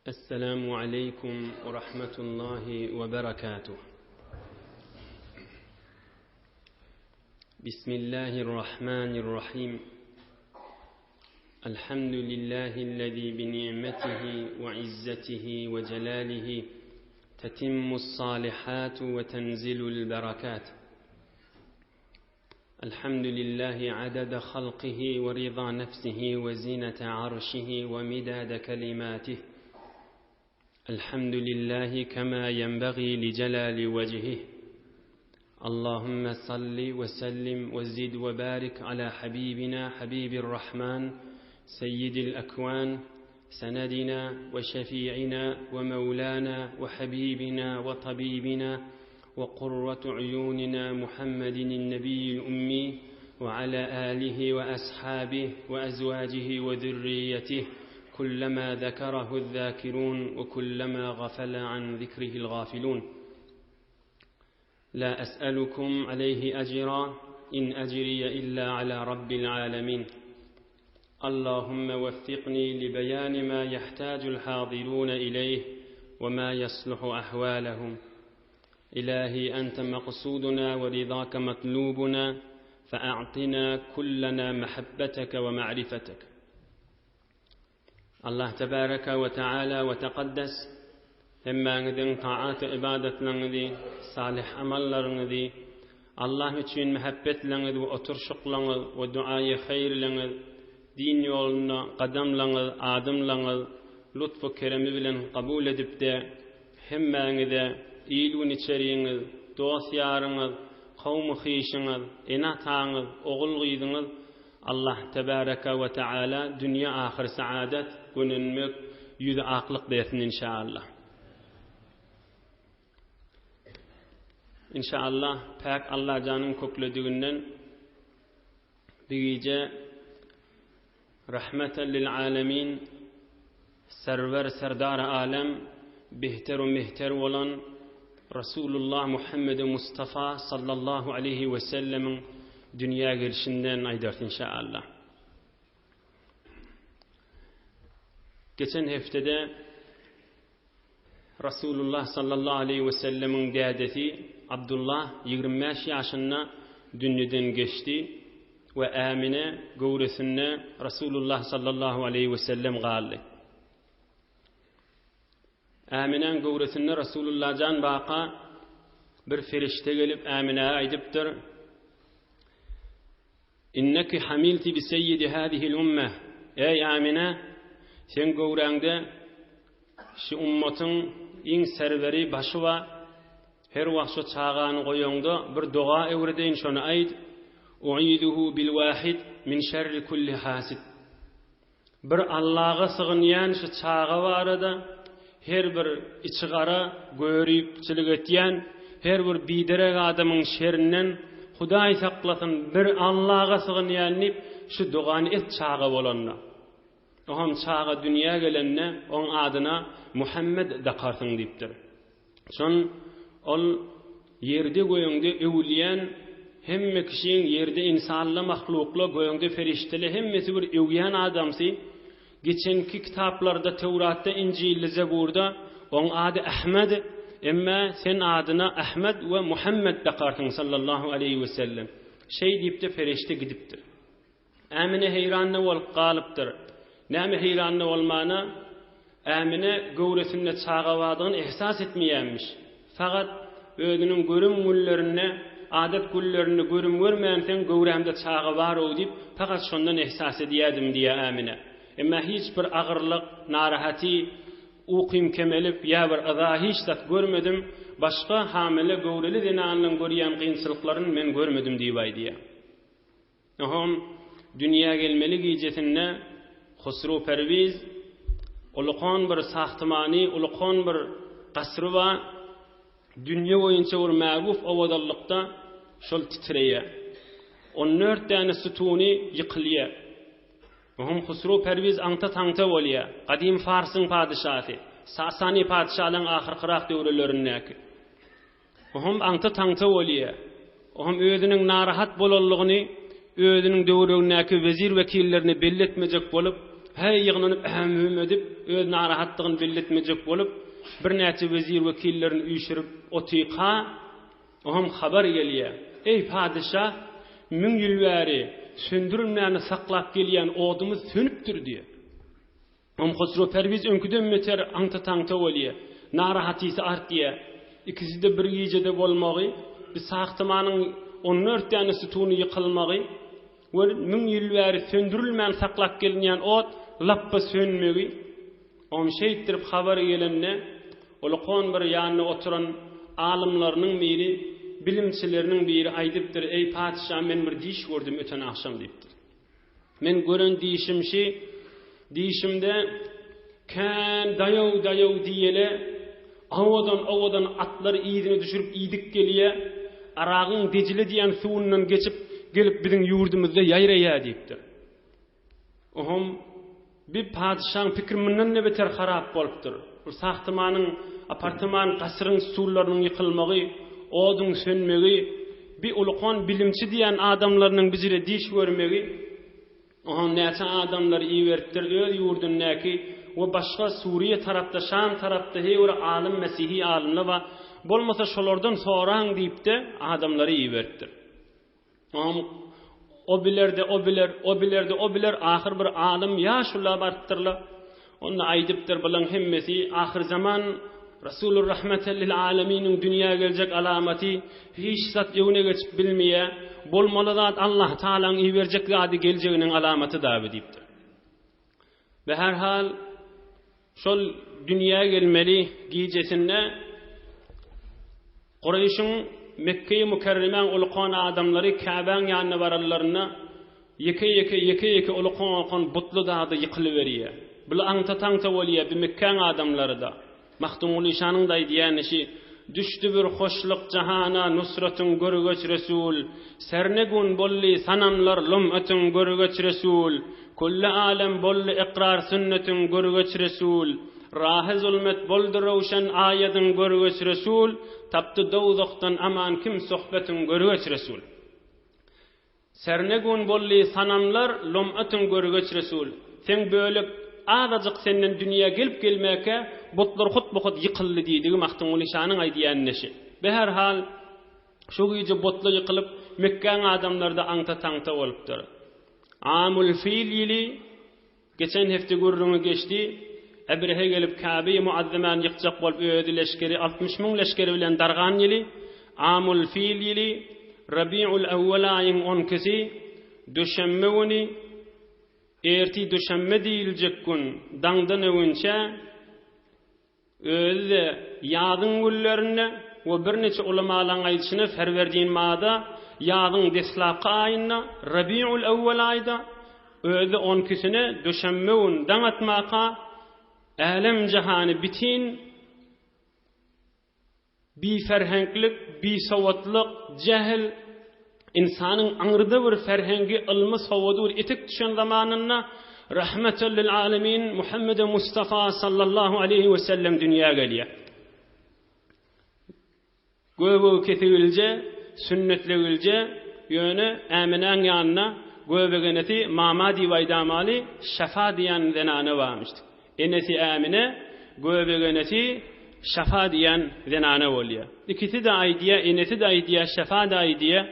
السلام عليكم ورحمة الله وبركاته بسم الله الرحمن الرحيم الحمد لله الذي بنعمته وعزته وجلاله تتم الصالحات وتنزل البركات الحمد لله عدد خلقه ورضا نفسه وزينة عرشه ومداد كلماته الحمد لله كما ينبغي لجلال وجهه اللهم صل وسلم وزد وبارك على حبيبنا حبيب الرحمن سيد الأكوان سندنا وشفيعنا ومولانا وحبيبنا وطبيبنا وقرة عيوننا محمد النبي الأمي وعلى آله وأصحابه وأزواجه وذريته كلما ذكره الذاكرون وكلما غفل عن ذكره الغافلون لا أسألكم عليه أجرا إن أجري إلا على رب العالمين اللهم وفقني لبيان ما يحتاج الحاضرون إليه وما يصلح أحوالهم إلهي أنت مقصودنا ورضاك مطلوبنا فأعطنا كلنا محبتك ومعرفتك Allah tebaraka we taala we tekaddes hemmäňiziň taat ybadatlaryňyzy, salyh amallaryňyzy, Allah üçin mähebbetleňiz we oturşyklaňyz we duaýy haýyrlaňyz, din ýolunda gadamlaňyz, adymlaňyz lutfu keremi bilen kabul edipde, hemmäňize il-gün içeriňiz, dost-ýaryňyz, kowmy-hyşyňyz, ene-ataňyz, ogul-gyzyňyz Allah tebaraka we taala dünýe ahyr saadat, gönenmek, ýüzi aklyk bersin inşaallah. Inşaallah päk Allajanyň köklediginden bir gije Rahmeten lil alemin Serwer serdar alem bihter mihter bolan Rasulullah Muhammed Mustafa sallallahu aleyhi we sellemiň dünýä gelşinden aýdarys inşaallah. Geçen heftede Rasulullah sallallahu aleýhi we sellemiň dädesi Abdullah 25 ýaşynda dünýeden geçdi we Ämine göwresinde Rasulullah sallallahu aleýhi we sellem galdy. Äminäň göwresinde Rasulullah jan baka bir ferişte gelip Äminä aýdypdyr: Inneki hamilti bi seýýidi hâzihil ummeh, Eý, Ämine, seň göwräňde şu ummatyň iň serweri, başy bar. Her wagt şu çagany goýaňda bir doga öwredeýin, şony aýt, Uizuhu bil wahid min şerri kulli hasid. Bir Allaga sygynýan şu çaga barada her bir içigara göripçilik etýän her bir biderek adamyň şerinden Hudaý saklasyn bir Allaga sygynýan diýip şu dogany et çaga bolanda. Oňam çaga dünýä gelende oň adyna Muhammet dakarsyň diýipdir. Şon ol ýerde göýüňde öwülýän hemme kişiň ýerde ynsanla mahlukla göýüňde perişdele hemmesi bir öwýän adamsy geçenki kitaplarda Töwratda Injilde Zeburda oň ady Ahmed emme sen adyna Ahmed we Muhammed dakarsyň sallallahu aleýhi we sellem şeý diýipde perişde gidipdir. Ämine heýranda bolup galypdyr. Näme heýranda bolmana, Ämine göwresinde çaga bardygyny ehsas etmeýänmiş. Fakat özüniň görüm günlerinde, adat günlerinde görüm görmänseň göwrämde çaga bar-ow diýip, fakat şondan ehsas edýädim diýýär Ämine. Emma hiç bir agyrlyk, narahaty, ukym kemelip ýa bir yza hiç zat görmedim, başga hamile göwreli zenanlaň görýän kynçylyklaryny men görmedim diýip aýdýar. Oňam dünýä gelmeli gijesinde Husru Perwiz ulukan bir sahtymany, ulukan bir gasry bar, dünýe boýunça bir mäguf owadanlykda şol titreýär. On dört däne sütuny ýykylýar. Oňam Husru Perwiz aňta-taňta bolýar. Gadym Farsyň padyşasy, Sasany patyşalaryň ahyrkyrak döwrelerindäki. Oňam aňta-taňta bolýar. Oňam özüniň narahat bolanlygyny özüniň töweregindäki wezir-wekillerine belli etmejek bolup, Häý, ýygnanyp ähüm-hüm edip, öz narahatlygyny belli etmejek bolup, birnäçe wezir-wekillerini üýşürip otyka, oňam habar gelýär, Eý, padyşah, müň ýyl bäri söndürilmäni saklap gelýän odumyz sönüpdir diýýär. Oňam Hosrow Perwiz öňküden beter aňta-taňta bolýar. Narahatysy artýar. Ikisi-de bir gijede bolmagy, bir sahtamanyň on dört däne sütuny ýykylmagy we müň ýyl bäri söndürilmän saklap gelinýän ot lapba sönmegi. Oňam şeýtdirip habar gelende, ulkan bir ýanynda oturan alymlarynyň biri, bilimçileriniň biri aýdypdyr, Eý, patyşa, men bir düýş gördüm öten agşam diýipdir. Men gören dişim şi, dişimde kän daýaw-daýaw diýele, owadan-owadan atlary yzyna düşürip iýdik gelýä, Aragyň Dejle diýen suwundan geçip gelip biziň ýurdumyzda ýaýraýa diýipdir. Oňam bi padyşaň pikiri mundan-da beter harap bolupdyr. Ol sahtamanyň, apartaman gasyryň stullarynyň ýykylmagy, oduň sönmegi, bi ulkan bilimçi diýen adamlarynyň bijire diş görmegi, oňa näçe adamlary iberipdir öz ýurdundaky we başga Suriýa tarapda, Şam tarapda heý bir alym mesihi alymlar bar, bolmasa şolardan soraň diýip-de adamlary iberipdir. Oňam o biler-de, o biler, o biler-de, o biler, ahyr bir alym ýaşula barypdyrlar. Onda aýdypdyr, bulaň hemmesi ahyrzaman Resulur rahmeten lil aleminiň dünýä geljek alamaty, hiç zat öňüne geçip bilmeýär, bolmaly zat Allah Tagalaň iberjek zady geljeginiň alamaty daby diýipdir. Be-herhal, şol dünýä gelmeli gijesinde Kureýşiň Mekgeýi Mükerremäň ulukan adamlary Käbäň ýanyna baranlarynda ýeke-ýeke, ýeke-ýeke ulukan-ulukan butly dagda ýykylyberýär. Bular aňta-taňta bolýar, bi Mekgäň adamlary-da. Magtymguly şanyň-da aýdýany şi, Düşdi bir hoşluk jahana nusratyň görgeç Resul, Sernegun boldy sanamlar lom'atyň görgeç Resul, Külli alem boldy ykrar sünnetiň görgeç Resul, Rahy zulmet boldy röwşen aýadyň görgeç Resul, Tapdy dowzahdan aman kim sohbetiň görgeç Resul. Sernegun boldy sanamlar lom'atyň görgeç Resul. Seň bölek azajyk senden dünýä gelip gelmäkä butlar hut-bu-hut ýykyldy diýdigi Magtymguly şanyň aýdýany neşe. Beherhal şu gije butlar ýykylyp Mekgäň adamlary-da aňta-taňta bolupdyr. Amul fil ýyly Geçen hepde gürrüňi geçdi, Ebrehe gelip Käbe-i Muazzamäni ýykjak bolup özi leşgeri 60 müň leşgeri bilen dargan ýyly, Amul fil ýyly, Rabiul Awwal aýyň on ikisi, duşenbe güni, ertir duşenbe diýiljek gün daňdan öwünçä, Özi-de ýazyň günlerinde we birniçe ulamalaryň aýdyşyna Ferwerdin mada, ýazyň deslapky aýynda, Rabiul Awwal aýda, özi-de on ikisine duşenbe gün daň atmaka älem-jahany bitin Biferheňklik, bisowatlyk, jähil, ynsanyň aňryda bir ferhengi, ylmy, sowady bir etek düşen zamanynda Rahmetel lil alemin Muhammede Mustafa sallallahu aleýhi we sellem dünýä gelýär. Göbegi kesigilje, sünnetlegilje, ýöne Äminäň ýanynda göbegenesi mama diýip aýdamaly Şafa diýen zenana barmyşdy. Enesi Ämine, göbegenesi Şafa diýen zenana bolýar. Ikisi-de aýdýar, enesi-de aýdýar, Şafa-da aýdýar.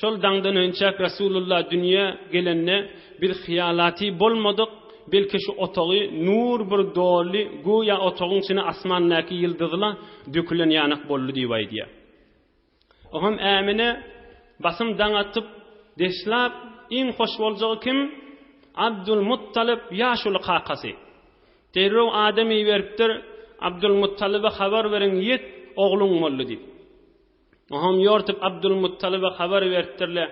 Şol daňdan önçäk Resulullah dünýä gelende biz hyýalaty bolmadyk, belki şu otagy nur bir doldy, göýä otagyň içine asmandaky ýyldyzlar dökülen ýanak boldy diýip aýdýar. Oňam Ämine basym daň atyp, deslap iň hoş boljagy kim? Abdulmuttalyp ýaşuly kakasy. Derrew adam iberipdir, Abdulmuttalyba habar beriň, ýet, ogluň boldy diýip. Oňam ýortup Abdulmuttalyba habar beripdirler.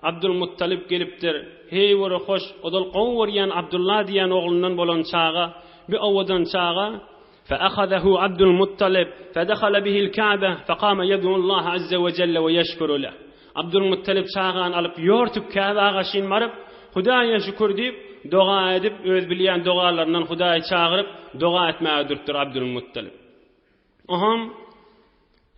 Abdulmuttalyp gelipdir. Heý bir hoş, ozal gowy görýän Abdulla diýen oglundan bolan çaga, bir owadan çaga, Feahazehu Abdulmuttalib, fedehale bihil Ka'be, fekame yed'ullaha azze we celle we yeşkuru leh. Abdulmuttalib çagany alyp ýortup Käbä gaşyn baryp, Hudaýa şükür diýip, doga edip, öz bilýän dogalaryndan Hudaýy çagyryp, doga etmäge durupdyr Abdulmuttalib. Oňam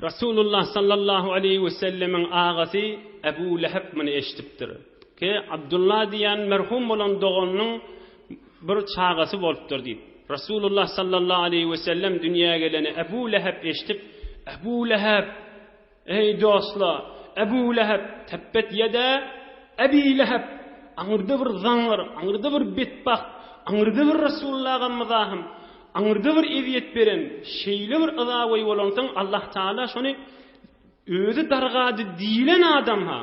Rasulullah sallallahu aleýhi we sellemiň agasy Ebu Leheb muny eşidipdir. Ki, Abdullah diýen merhum bolan doganynyň. bir çagasy bolupdyr diýip. Resulullah sallallahu aleýhi we sellem dünýä geleni Ebu Leheb eşidip, Ebu Leheb, eý dostlar, Ebu Leheb, tebbet ýeda Ebi Leheb, aňyrda bir zaňňar, aňyrda bir betbagt, aňyrda bir Resulullaha myzahym, aňyrda bir ezýet beren, şeýle bir yzagoý bolansoň Allah Taala şony özi dargady diýlen adam-ha.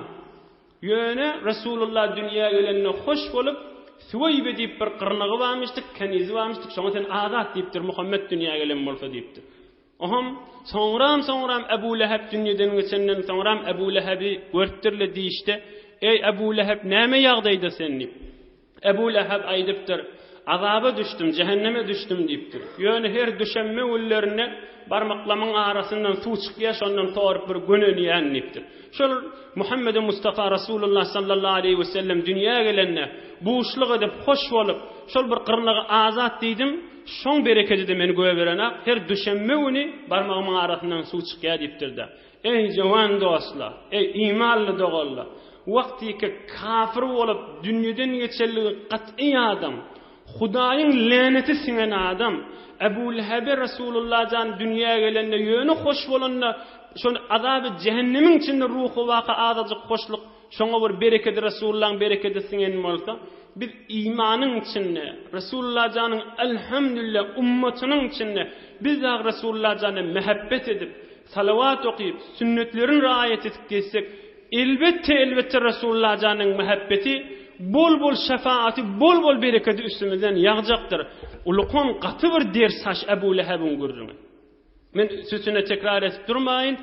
Ýöne Resulullah dünýä gelenine hoş bolup, Süweýbe diýip bir gyrnagy barmyşdyk, kenizi barmyşdyk, şoňa sen azat diýipdir, Muhammet dünýä gelen bolsa diýipdir. Oham, soňram-soňram Ebu Leheb dünýeden geçenden soňram Ebu Lehebi görüpdirle diýişde, Eý, Ebu Leheb, näme ýagdaýda sen diýip. Ebu Leheb aýdypdyr, Azaba düşdüm, jähenneme düşdüm diýipdir. Ýöne her duşenbe günlerinde barmaklamyň arasyndan suw çykýar, şondan sorup bir gönenýän diýipdir. Şol Muhammedi Mustafa Rasulullah sallallahu aleýhi we sellem dünýä gelende, buşluk edip, hoş bolup, şol bir gyrnagy azat diýdim, şoň berekedi-de meni göberenak, her duşenbe güni barmagymyň arasyndan suw çykýar diýipdir-de. Eý, jowan dostlar! Eý, imanly doganlar! Wagtyky kafir bolup dünýeden geçenligi gaty adam, Hudaýyň läneti siňen adam, Ebu Lehebe Resulullah jan dünýä gelende ýöne hoş bolanda şony azaby jähennemiň içinde ruhy waka azajyk hoşluk şoňa bir berekedi Resulullahyň berekedi siňen bolsa, biz imanyň içinde Resulullah janyň elhamdülillah ummatynyň içinde biz dagy Resulullah jana mähebbet edip Salawat okyp, sünnetlerini raýat edip gezsek, elbetde, elbetde Resulullah janyň mähebbeti, bol-bol şefaaty, bol-bol berekedi üstümizden ýagjakdyr. Ulukan gaty bir ders haş Ebu Lehebiň gürrüňi. Men sütüne tekrar edip durmaýyn.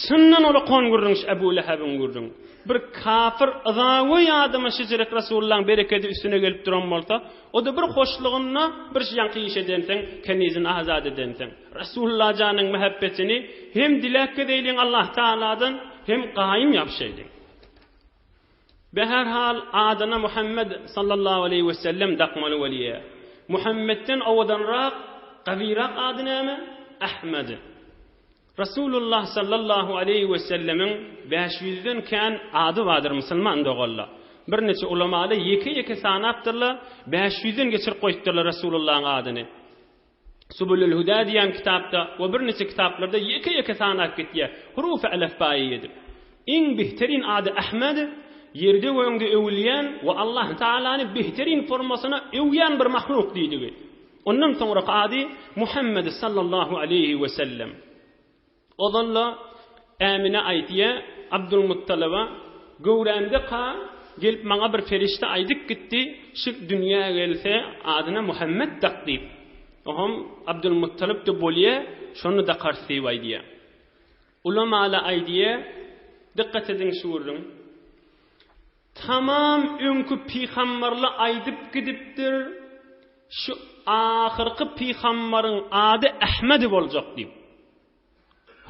Çyndan ulukan gürrüň şu Ebu Lehebiň gürrüňi. Bir kafir yzagoý adama şejerek Resulullahyň berekedi üstüne gelip duran bolsa, o-da bir hoşlugynda bir ýaňky iş edenseň, kenizini azat edenseň. Resulullah janyň mähebbetini hem diläp gezeýliň Allah Tagaladan, hem gaýym ýapyşaýlyň. Beherhal adyna Muhammed sallallahu aleýhi we sellem dakmaly bolýar. Muhammedden owadanrak, gawyrak ady näme? Ahmed. Resulullah sallallahu aleýhi we sellemiň 500-den kän ady bardyr musulman doganlar. Birniçe ulamalar ýeke-ýeke sanapdyrlar, 500-den geçirip goýupdyrlar Resulullahyň adyny. Subulül Huda diýen kitapda we birniçe kitaplarda ýeke-ýeke sanap gitýär. Hurufy elefbaýy edip. Iň bihterin ady Ahmed, ýerde göňde öwülýän we Allah Tagalany bihterin formasyna öwýän bir mahluk diýdigi. Ondan soňraky ady Muhammed sallallahu aleýhi we sellem. Ozal-da Ämine aýdýa, Abdulmuttalyba, Göwrämde-ka gelip maňa bir perişde aýdyp gitdi, şu dünýä gelse adyna Muhammet dak diýip. Oňam Abdulmuttalyp-da bolýa, şony dakarys diýip aýdýa. Ulamala aýdýa, dykgat ediň şu gürrüň. Tamam öňki pygambarla aýdyp gidipdir, şu ahyrky pygambaryň ady Ahmedi boljak diýip.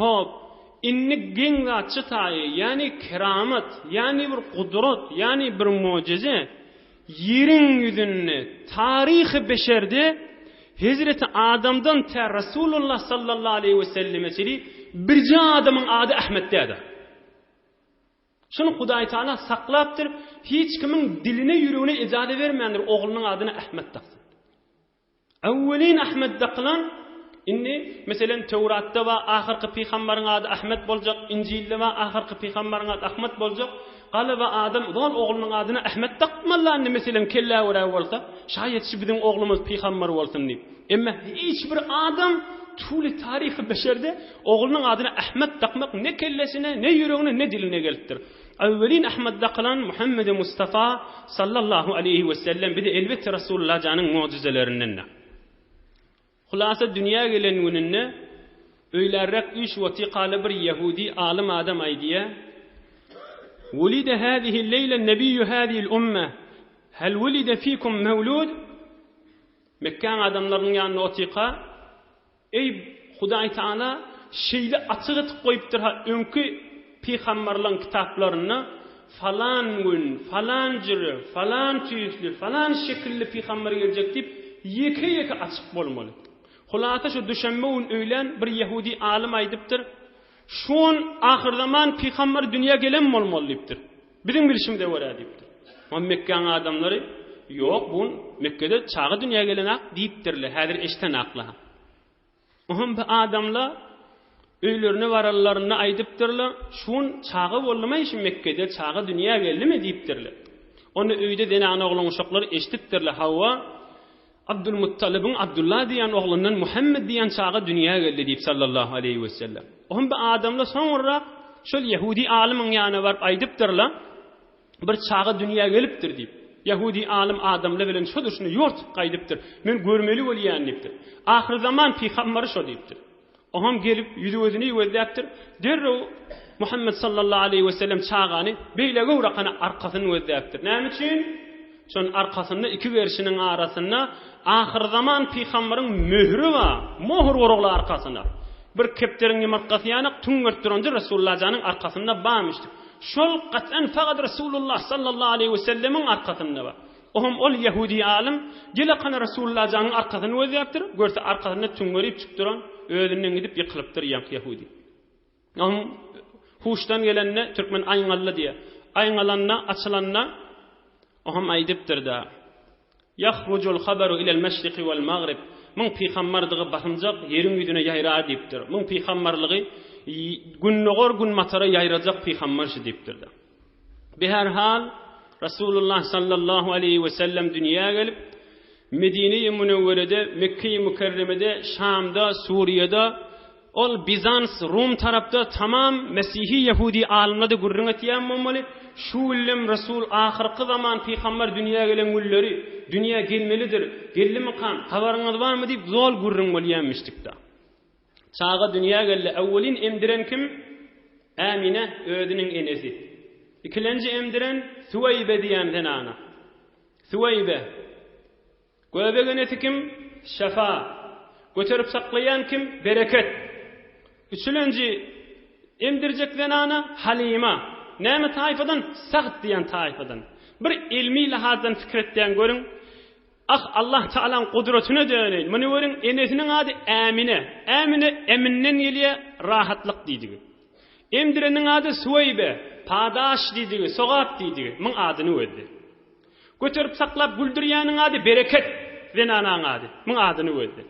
Hop, indi geň zat şu taýy, ýagny keramat, ýagny bir gudrat, ýagny bir mojize ýeriň ýüzünde, taryhy beşerde Hezreti Adamdan tä Rasulullah sallallahu aleýhi we selleme çenli birje adamyň ady Ahmet dädir. Şuny Hudaý Taala saklapdyr, hiç kimiň diline, ýüregine ejaza bermändir oglunyň adyna Ahmet daksyn. Awwelin Ahmet dakylan, indi, meselem, Töwratda bar, ahyrky pygambaryň ady Ahmet boljak, Injilde bar, ahyrky pygambaryň ady Ahmet boljak, galyba adam zol oglunyň adyna Ahmet dakmalla indi, meselem, kellä görä bolsa, şaýat şu biziň oglumyz pygambar bolsun diýip. Emma hiç bir adam tuly taryhy beşerde oglunyň adyna Ahmet dakmak ne kellesine, ne ýüregine, ne diline gelipdir. Awwelin Ahmet dakylan Muhammedi Mustafa sallallahu aleýhi we sellem bize elbetde Rasulullah janyň mujizelerindendir. Hulasa dünýä gelen gününde öýlärräk üýşüp otykaly bir ýehudi alym adam aýdýar, Wulide hazihi leýle nebiýu hazihil umme, hel wulide fikum mewlud? Mekgäň adamlarynyň ýanynda otyka, Eý, Hudaý Tagala şeýle açyk etip goýupdyr-ha öňki pygambarlaryň kitaplarynda falan gün, falan jüre, falan tüýsli, falan şekilli pygamber geljek diýip, ýeke-ýeke açyk bolmaly. Hulasa şu duşenbe gün öýlän bir ýehudi alym aýdypdyr, Şon ahyrzaman pygamber dünýä gelen bolmaly diýipdir. Biziň bilşimize görä diýipdir. Onda Mekgäň adamlary, Ýok, bu. Mekgede çaga dünýä gelenak diýipdirler, häzir eşdenakla. Oňam bu adamlar öýlerine baranlarynda aýdypdyrlar, Şu gün çaga boldumaý şu Mekgede, çaga dünýä geldimi diýipdirler. Onda öýde zenan oglan uşaklar eşidipdirler, Hawa, Abdulmuttalybyň Abdulla diýen oglundan Muhammet diýen çaga dünýä geldi diýip sallallahu aleýhi wesellem. Oňam bu adamlar soňurrak şol ýehudi alymyň ýanyna baryp aýdypdyrlar, Bir çaga dünýä gelipdir diýip. Ýahudi alym adamlar bilen şo durşuna ýortup gaýdypdyr. Men görmeli bolýan diýipdir. Ahyrzaman pygambary şo diýipdir. Oňam gelip ýüzi-gözüni gözläpdir. Derrew Muhammet sallallahu aleýhi wesellem çagany beýle göwrakana arkasyny gözläpdir. Näme üçin? Şonuň arkasynda iki gerşiniň arasynda ahyrzaman pygambaryň möhri bar. Möhür urugly arkasyna. Bir kepderiň ýumurtgasy ýanak tüňňürip durandy Resulullah janyň arkasynda barmyşdy. Şol gat'an fakat Resulullah sallallahu aleýhi we sellemiň arkasynda bar. Oňam ol ýehudi alym gelakana Resulullah janyň arkasyny gözläpdir, görse arkasynda tüňňerip çykyp duran özünden gidip ýykylypdyr ýaňky ýehudi. Oňam huşdan gelende türkmen aýňaldy diýýär. Aýňalanda, açylanda oňam aýdypdyr-da. Ýahrujul habaru ilel meşriki wal magrib, Muň pygambardygy basymjak ýeriň ýüzüne ýaýrar diýipdir. Muň pygambarlygy gündogar günbatara ýaýrajak pygambar şu diýipdir-de. Biherhal, Rasulullah sallallahu aleýhi we sellem dünýä gelip, Medine-i Münewwerede, Mekke-i Mükerremede, Şamda, Suriýada, Ol Bizans, Rum tarapda tamam mesihi ýehudi alymlada gürrüň etýän bolmaly, şu güllem Resul ahyrky zaman pygambar dünýä gelen günleri, dünýä gelmelidir, geldimikan, habaryňyz barmy diýip zol gürrüň bolýanmyşdykda. Çaga dünýä geldi, öwwelin emdiren kim? Ämine özüniň enesi. Ikilenji emdiren Süweýbe diýen zenana. Süweýbe. Göbek enesi kim? Şefa. Göterip saklaýan kim? Bereket. Üçülenji emdirjek zenana Halyma. Näme taýfadan? Sagt diýen taýfadan. Bir ilmi lihazdan pikir etýän görüň. Ah, Allah Tagalaň gudratyna döneýin. Muny görüň, enesiniň ady Ämine. Ämine eminden gelýär, rahatlyk diýdigi. Emdireniň ady Suweýbe, padaş diýdigi, sogap diýdigi. Muň adyny gözle. Göterip saklap güldürýäniň ady Bereket, zenanaň ady. Muň adyny gözle.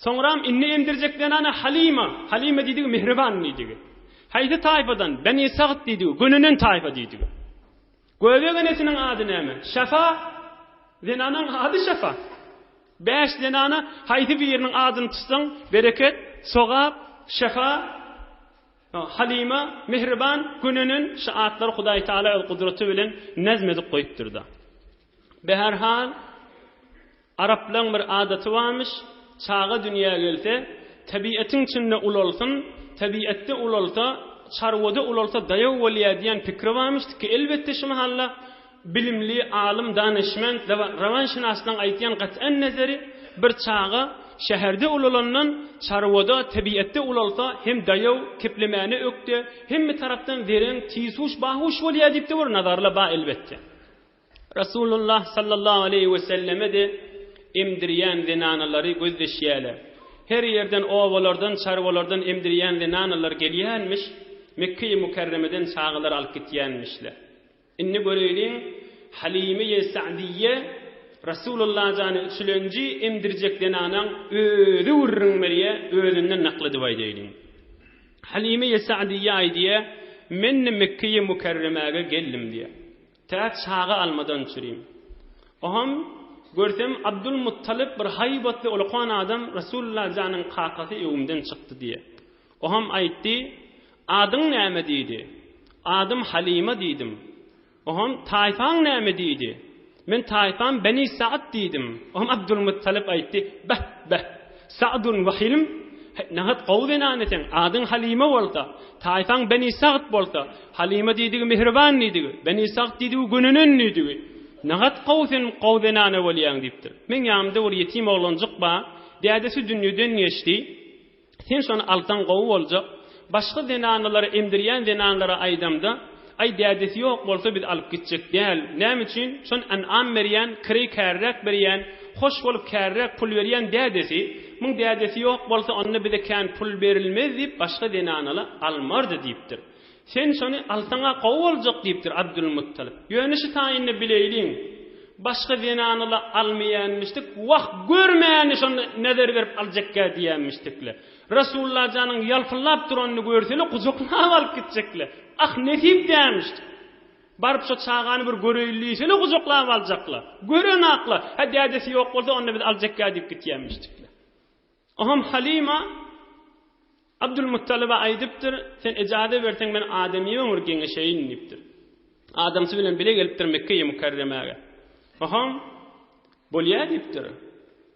Soňram indi emdirjek zenana Halyma, Halyma diýdigi mähriban diýdigi. Haýsy taýfadan? Beni Sagt diýdigi, gönenen taýfa diýdigi. Göbek enesiniň ady näme? Şafa, zenanaň ady Şafa. Bäş zenana haýsy biriniň adyny tutsaň, bereket, sogap, şefa, Halyma, Mähriban, Gönenen şu atlary Hudaý Tagala öz gudraty bilen nezm edip goýupdyr-da. Beherhal, araplaryň bir adaty barmyş, çaga dünýä gelse, tebiatyň içinde ulalsyn, tebiatda ulalsa, çarwada ulalsa daýaw bolýar diýen pikri barmyş, ki elbetde şu mahalla Bilimli, alym, danyşment, rowanşynaslaň aýtýan gat'an nezeri, bir çaga şäherde ulalandan çarwada, tebiatda ulalsa hem daýaw, keplemäne ökde, hemme tarapdan zereň, tizhuş, bahuş bolýar diýip-de bir nazarla bar elbetde. Rasulullah sallallahu aleýhi we selleme-de emdirýän zenanalary gözleşýärler. Her ýerden obalardan, çarwalardan emdirýän zenanalar gelýänmiş, Mekge-i Mükerremeden çagalary alyp gitýänmişler. Indi göreýliň, Halime-i Sa'diýe Resulullah jany üçülenji emdirjek zenanaň özi gürrüň berýär, özünden nakl edip aýdaýlyň. Halime-i Sa'diýe aýdýar, Men-de Mekge-i Mükerremäge geldim diýýär. Tä çaga almadan çürim. Oham, görsem, Abdul Muttalyp bir haýbatly ulakan adam Resulullah janyň kakasy öňümden çykdy diýýär. Oham aýtdy, Adyň näme diýdi. Adym Halyma diýdim. Oham, Taýfaň näme diýdi. Men taýfam Beni Sa'd diýdim. Oham Abdulmuttalyp aýtdy, Beh, beh, Sa'dun we Hilm, Heý, nahat gowy zenan esen, adyň Halyma bolsa, taýfaň Beni Sa'd bolsa, Halyma diýdigi mähriban diýdigi, Beni Sa'd diýdigi gönenen diýdigi. Nahat gowy sen gowy zenana bolýaň diýipdir. Meň ýanymda bir ýetim oglanjyk bar, dädesi dünýeden geçdi. Sen şony alsaň gowy boljak. Başga zenanalara emdirýän zenanlara aýdamda, Aý dädesi ýok bolsa biz alyp gitjek däl. Näme üçin? Şony enam berýän, kireý kärräk berýän, hoş bolup kärräk pul berýän dädesi. Muň dädesi ýok bolsa onda bize kän pul berilmez diýip başga zenanala almardy diýipdir. Sen şony alsaň-a gowy boljak diýipdir Abdylmuttalyp. Ýöne şu taýynda bileýliň. Başga zenany-la almaýanmyşdyk, wah, görmäni şonda nezer berip aljakkä diýýänmişdik-le. Resulullah janyň ýalpyldap duranyny görsele gujaklap alyp gitjek-le. Ah, nesip dämişdik. Baryp şo çagany bir göreýin diýsele gujaklap aljakla. Görenakla. Hä dädesi ýok bolsa onda biz aljakkä diýip gitýänmişdik-le. Oňam Halyma Abdulmuttalyba aýdypdyr, Sen ejaza berseň men adamyma bir geňeşeýin diýipdir. Adamsy bilen bile gelipdir Mekgeýi Mükerremäge. Oňam Bolýa diýipdir.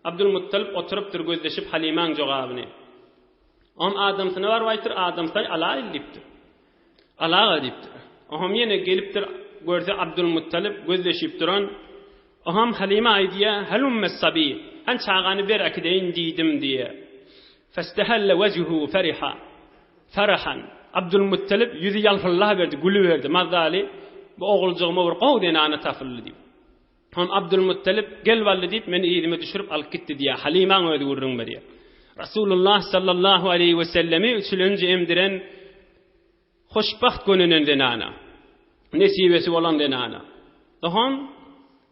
Abdulmuttalyp oturypdyr gözleşip Halymaň jogabyny. Oňam adamsyna baryp aýtdyr, adamsy alaýyl diýipdir. Alaga diýipdir. Oňam ýene gelipdir, görse Abdulmuttalyp gözleşip duran. Oňam Halyma aýdýa, Halummes sabi, han çagany ber äkideýin diýdim diýýä. Festehelle wejhuhu feriha, farahan. Abdulmuttalyp ýüzi ýalpyldaberdi, gülüberdi, Mazaly, bu oguljygyma bir gowy zenana tapyldy diýip. Oňam Abdulmuttalyp, Gel bally diýip, meni yzyma düşürip alyp gitdi diýýär. Halymaň özi gürrüň berýär. Rasulullah sallallahu aleýhi wesellemi üçülenji emdiren hoşbagt gönenen zenana. Nesibesi bolan zenana. Oňam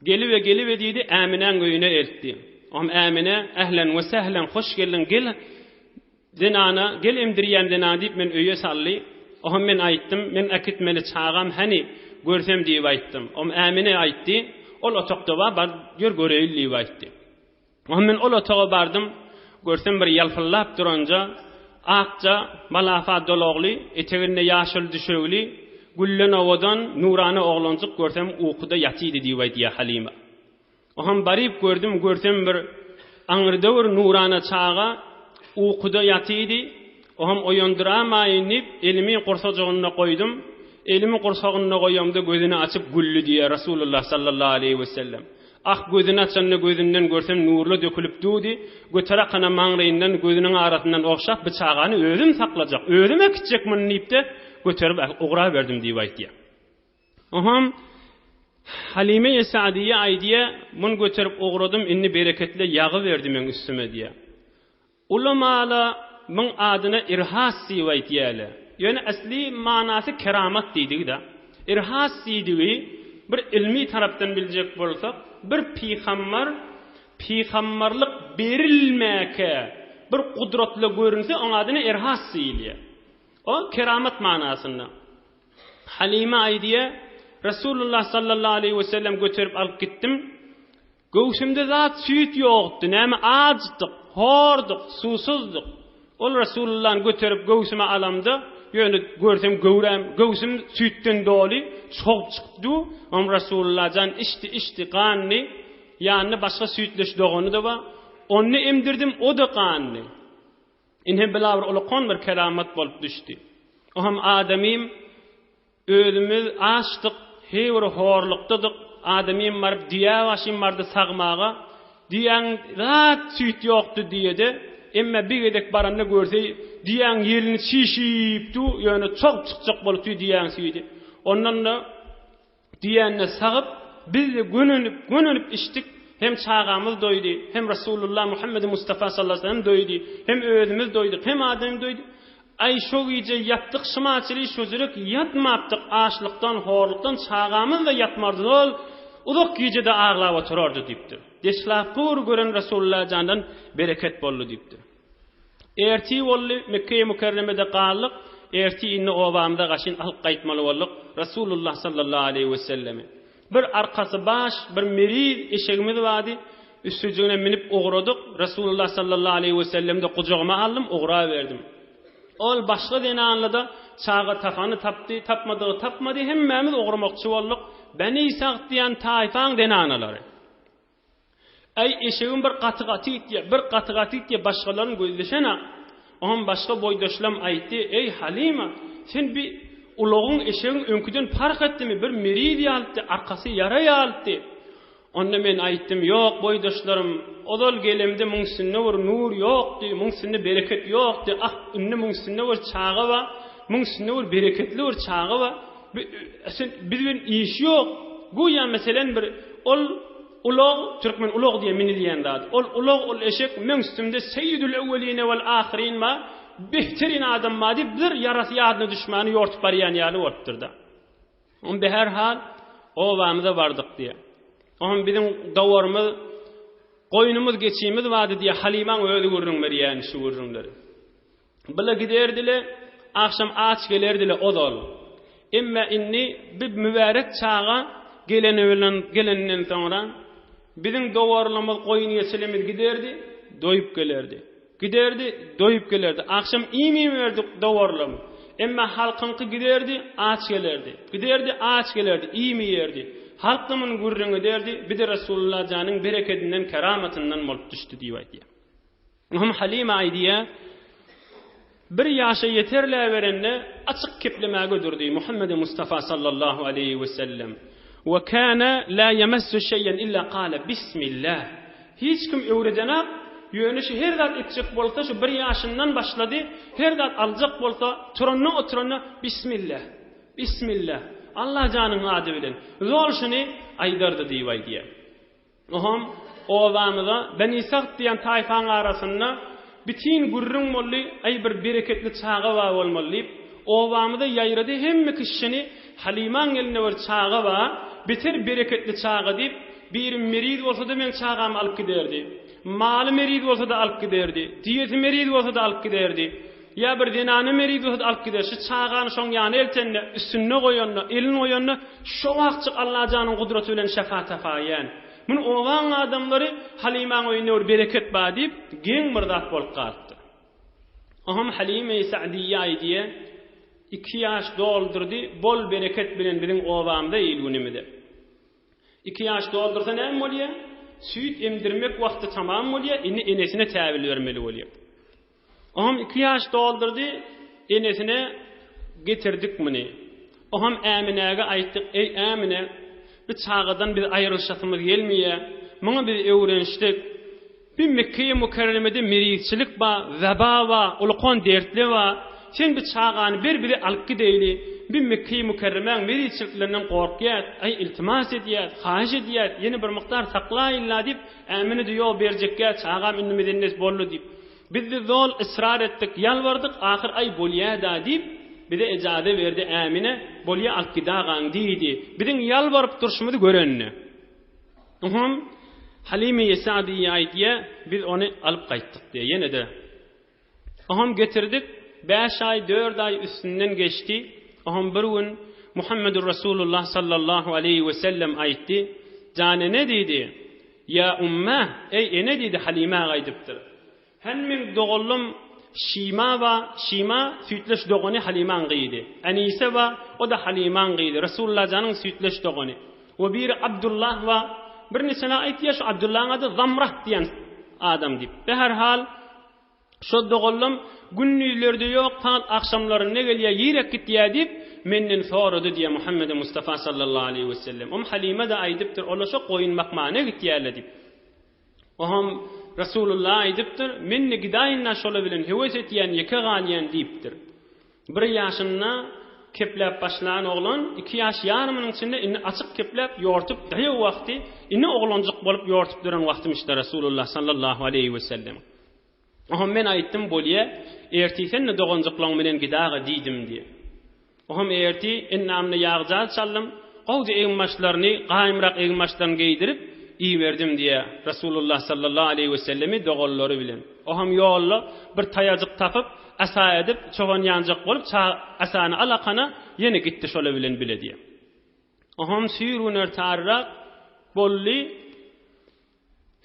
Gelibe, gelibe diýdi, Äminäň öýüne eltdi. Oňam Ämine, Ählen we sählen, hoş geldiň, gel, Zenana, gel emdirýän zenana diýip men öýe saldy. Oňam men aýtdym, men äkitmeli çagam häni, görsem diýip aýtdym. Oňam Ämine aýtdy, ol otagda bar, bar ýör göreýin diýip aýtdy. Oňam men ol otaga bardym, görsem bir ýalpyldap duranja, akja, malafa dolagly, eteginde ýaşyl düşegli, gülden owadan, nurana oglanjyk görsem ukuda ýatydy diýip aýdýar Halyma. Oham baryp gördüm, görsem bir aňyrda bir nurana çaga ukuda ýatydy. Oham oýandyramaýyn diýip, elimi gursajygynda goýdum. Elimi gursagynda goýamda gözüni açyp güldi diýýär Rasulullah sallallahu aleýhi wesellem. Ah, gözüni açanda gözünden görsem nurla dökülip durdy. Göter akana maňlaýyndan, gözüniň arasyndan ogşap, bu çagany özüm saklajak, özüm äkitjek muny diýip-de, göterip ugraberdim diýip aýtýar. Oňam Halime-i Sa'diýe aýdýa, Muny göterip ugradym, indi bereketli ýagy berdi meň üstüme diýýä. Ulamala muň adyna irhas diýip aýdýarlar. Ýöne asly manasy keramat diýdigi-de. Irhas diýdigi bir ilmi tarapdan biljek bolsak, bir pygambar pygambarlyk berilmäkä bir gudratly görünse oň adyna irhas diýilýär. O keramat manasynda. Halyma aýdýar, Resulullah sallallahu aleýhi we sellem göterip alyp gitdim. Göwsümde zat süýt ýokdy, näme açdyk, hordyk, suwsuzdyk. Ol Resulullany göterip göwsüme alamda, ýöne görsem göwräm, göwsüm süýtden doly, çogup çykyp dur. Oňa Resulullah jan içdi, içdi, gandy. Ýanynda başga süýtleş dogany-da bar. Ony emdirdim, o-da gandy. Ine bela bir ulakan bir keramat bolup düşdi. O hem adamym özümiz açdyk, heý bir horlukdadyk, adamym baryp düýä başym bardy sagmaga, düýäň zat süýt ýokdy düýede, emme bir gezek baranda görse düýäň ýelini çişip dur, ýöne çogup çykjak bolup dur düýäň süýdi. Ondan-da Diýende sagyp, biz-de gönenip, gönenip içdik, hem çagamyz doýdy, hem Resulullah Muhammedi Mustafa sallallahu aleyhi ve sellem doýdy, hem özümiz doýduk, hem adam doýdy. Aý, şo gije ýatdyk şymaçyly şojurek ýatmapdyk, açlykdan, horlukdan çagamyz-da ýatmardy, ol uzak gije-de aglap oturardy diýipdir. Deslapky bir gören Resulullah jandan bereket boldy diýipdir. Ertir boldy, Mekgeýi Mükerremede galdyk, ertir indi obamyza gaşyn alyp gaýtmaly bolduk, Resulullah sallallahu aleýhi wesellemi. Bir arkasy baş, bir meriz eşegimiz bardy, üstüjigine münüp ugradyk, Resulullah sallallahu aleýhi wesellemi-de gujagyma aldym, ugraberdim. Ol başga zenanly-da çaga tapany tapdy, tapmadygy tapmady, hemmämiz ugramakçy bolduk, Beni Sagt diýen taýfaň zenanalary. Äý, eşegim bir gaty-gaty gitýär, bir gaty-gaty gitýär, başgalaryny gözleşen-ä. Oňam başga boýdaşlam aýtdy, Eý, Halyma, sen bi ulagyň, eşegiň öňküden parh etdimi, bir meriz ýalytdy, arkasy ýara ýalytdy. Onda men aýtdym, Ýok, boýdaşlarym, ozal gelemde muň üstünde bir nur ýokdy, muň üstünde bereket ýokdy, ah, indi muň üstünde bir çaga bar, muň üstünde bir bereketli bir çaga bar. Bi, sen, biz bilen işi ýok. Güýä, meselen, bir ol Ulag, türkmen ulag diýe minilýän zat. Ol ulag, ol eşek meň üstümde Seýidül ewweline wel ahyrin bar, behterin adam bar diýip bir ýarasy ýadyna düşmäni ýortup barýan ýaly bolupdyr-da. Oň beherhal obamyza bardyk diýe. Oňam biziň dowarymyz, goýnumyz, geçimiz bardy diýýär. Halymaň özi gürrüň berýärmiş şu gürrüňleri. Bile giderdi-le, agşam aç gelerdi-le ozal. Emma indi bi mübärek çaga geleni bilen gelenden soňra biziň dowarlymyz, goýun-geçilimiz giderdi, doýup gelerdi. Giderdi, doýup gelerdi. Agşam iým iýmerdik dowarlam. Emma halkyňky giderdi, aç gelerdi. Giderdi, aç gelerdi, iým iýerdi. Halk-da muny gürrüň ederdi, Bi-de Resulullah janyň berekedinden, keramatyndan bolup düşdi diýip aýdýar. Oňam Halyma aýdýar, Bir ýaşa ýeterläberende açyk keplemäge durdy Muhammedi Mustafa sallallahu aleýhi wesellem. We kana la ýemessu şeýen illa kale bismillah. Hiç kim öwredenak, ýöne şu her zat etjek bolsa şu bir ýaşyndan başlady, her zat aljak bolsa turanda oturanda bismillah, bismillah, Alla janyň ady bilen, zol şuny aýdardy diýip aýdýar. Oňam obamyza Beni Sagt diýen taýpaň arasynda bitin gürrüň boldy, Aý bir bereketli çaga bar bolmaly diýip, obamyza ýaýrady, hemme kişini Halymaň elinde bir çaga bar, beter bereketli çaga diýip, biri meriz bolsa-da meň çagamy alyp giderdi, maly meriz bolsa-da alyp giderdi, düýesi meriz bolsa-da alyp giderdi. Ýa bir zenany meriz bolsa alyp gider. Şu çagany şoň ýanyna eltende, üstünde goýanda, elini goýanda, şo wagtjyk Allajanyň gudraty bilen şepa tapaýan. Muny obaň adamlary Halymaň öýünde bir bereket bar diýip, geň bir zat bolup galypdyr. Oňam Halymeýi Sa'diýe aýdýar, Iki ýaş doldurdy, bol bereket bilen biziň obamyza, il-günümize. Iki ýaş doldursa näme bolýar? Süýt emdirmek wagty tamam bolýar, indi enesine täbil bermeli bolýar. Oňam iki ýaş doldurdy, enesine getirdik muny. Oňam Äminäge aýtdyk, Eý, Ämine, bu çagadan biz aýrylyşasymyz gelmeýär. Muňa biz öwrenişdik. Bi Mekgeýi Mükerremede merizçilik bar, weba bar, ulkan dertli bar. Sen bi çagany ber bize alyp gideýli. Bi Mekgeýi Mükerremäň merizçiliklerinden gorkýas. Aý, iltimas edýäs, haýyş edýäs, ýene bir mukdar saklaýyn-la diýip, Ämine-de ýok berjekgä, çagam indi mezennes boldy diýip. Biz-de zol ysrar etdik, ýalbardyk, ahyr aý bolýa-da diýip, bize ejaza berdi Ämine, bolýa alyp gidagaň diýdi. Biziň ýalbaryp durşumyzy görende. Oňam Halime Sa'diýe aýdýa, biz ony alyp gaýtdyk diýýä ýene-de. Oňam getirdik, bäş aý, dört aý üstünden geçdi. Oňam bir gün Muhammedur Rasulullah sallallahu aleýhi we sellem aýtdy, Jan ene diýdi, Ýa umma, eý ene diýdi Halime aýdypdyr. Hen meň doganlym Şima ba, Şima süýtleş dogany Halymaň gyzy. Anise ba, o-da Halymaň gyzy, Resulullah janyň süýtleş dogany. We biri Abdullah ba, bir niçene aýtýar şu Abdullahyň ady Zamrah diýen adam diýip. Beherhal, şo doganlym gündizlerde ýok, fakt agşamlarynda gelýär, ýirek gitýär diýip, menden sorady diýýär Muhammedi Mustafa sallallahu aleýhi wesellem. Om Halyma-da aýdypdyr, olar şo goýun bakmana gitýärler diýip. Oňam Resulullah aýdypdyr, Men-de gidaýyn-da şola bilen höwes etýän, ýeke galýan diýipdir. Bir ýaşynda kepläp başlan oglan iki ýaş ýarymynyň içinde indi açyk kepläp ýortup daýaw wagty, indi oglanjyk bolup ýortup duran wagtymyşda Resulullah sallallahu aleýhi wesellem. Oňam men aýtdym, Bolýa, ertir sen-de doganjyklaň bilen gidaga diýdim diýip. Oňam ertir endamyna ýag-jaz çaldym, gowja eginbaşlaryny, gaýymrak eginbaşlaryny geýdirip, iberdim diýýär Resulullah sallallahu aleýhi wesellemi doganlary bilen. Oňam ýolda bir taýajyk tapyp, asa edip, çogan ýanjak bolup, ça asany alakana, ýene gitdi şola bilen bile diýýär. Oňam süýr günortaryrak boldy.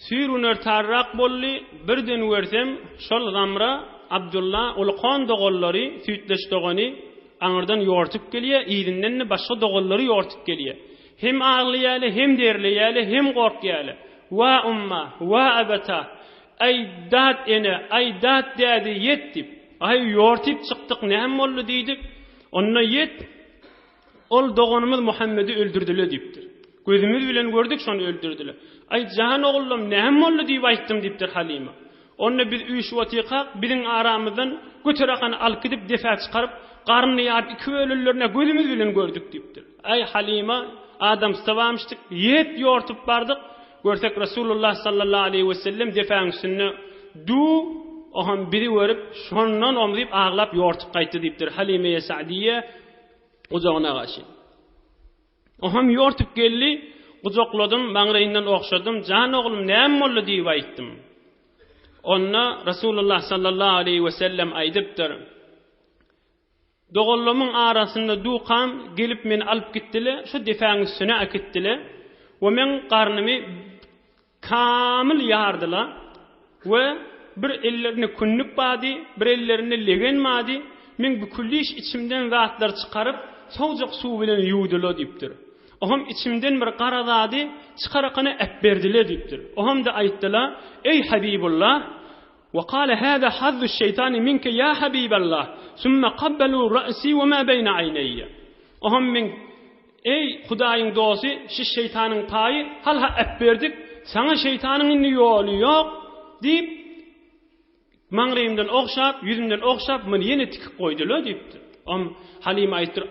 Süýr günortarrak boldy, birden görsem, şol Zamra, Abdylla, ulkan doganlary, süýtleş dogany, aňyrdan ýortup gelýär, yzyndan-da başga doganlary ýortup gelýär. Hem aglaýarlar, hem derleýärler, hem gorkýarlar. Wa umma, wa abata, aý, dat ene, aý, dat däde, ýet diýip. Aý, ýortup çykdyk, näme boldy diýdik. Onda ýet, Ol doganymyz Muhammedi öldürdiler diýipdir. Gözümiz bilen gördük şony öldürdiler. Aý jan ogullam näme boldy diýip aýtdym diýipdir Halyma. Onda biz üýşüp otyrkak biziň aramyzdan göter akany alyp gidip depä çykaryp garnyny ýaryp iki bölüllerine gözümiz bilen gördük diýipdir. Aý Halyma adamsy tabamyşdyk ýet ýortup bardyk görsek Resulullah sallallahu aleýhi wesellem depäň üstünde du oham bizi görüp şondan omzyp aglap ýortup gaýtdy diýipdir Halymeýe Sa'diýe Gujagyna gaçy. Oham ýortup geldi. gujakladym, maňlaýyndan ogşadym, Jan oglum, näme boldy diýip aýtdym. Onda Resulullah sallallahu aleýhi we sellem aýdypdyr, Doganlarymyň arasynda dukam gelip meni alyp gitdile, şu depäň üstüne äkitdile we meň garnymy kamyl ýardyla we bir ellerinde kündük bardy, bir ellerinde legen bardy, meň büküldiş içimden zatlar çykaryp, sowjak suw bilen ýuwdyla diýipdir. Oham içimden bir gara zady çykarakana äpberdiler diýipdir. Ohamda aýtdyla, Eý Habibullah, Wa kale hâzâ hazzu şeýtani minke ýa Habiballah, sümme kabbalû ra'sî we mâ beýne aýneýe. Oham men, Eý, Hudaýyň dosty, şi şeýtanyň paýy, halha äpberdik, saňa şeýtanyň indi ýoly ýok, diýip, maňlaýymdan ogşap, ýüzümden ogşap, muny ýene tikip goýdular diýipdir. Om Halyma aýtdyr,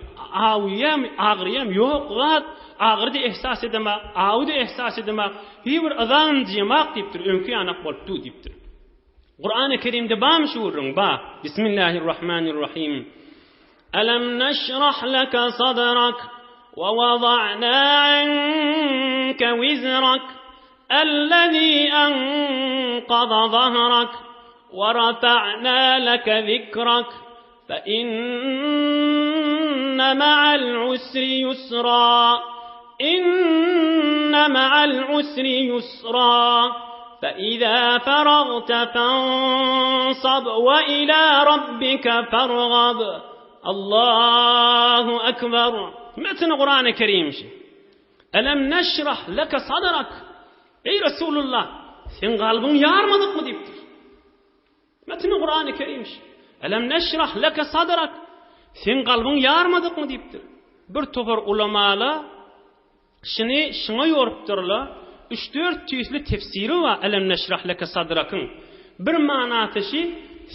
Awýamy, agyrýamy, ýok zat, agyry-da ehsas edemak, awy-da ehsas edemak, hiý bir yzam diýemak diýipdir, öňki ýanak bolup dur diýipdir. Kurany Kerimde barmy şu gürrüň? Bar. Bismillahirrahmanirrahim. Alam neşrah leke sadrak we wada'na anke wizrak ellezî enqada zahrak we rafa'na leke zikrak Fe inne ma'al usri yusra. Inne ma'al usri yusra. Fe izâ feragte fensab ve ilâ rabbike fergab. Allahu Ekber. Metni Kur'an-ı Kerim. Elem neşrah leke sadrak. Ey Resulullah, sen kalbyň ýarmadykmy diýipdir. Metni Kurany Kerim. Elem neşrah leke sadrak. Seň kalbyň ýarmadykmy diýipdir. Bir topar ulamala şuny şuňa ýorupdyrlar. Üç-dört tüýsli tefsiri bar Elem neşrah leke sadrakyň. Bir manasy şi,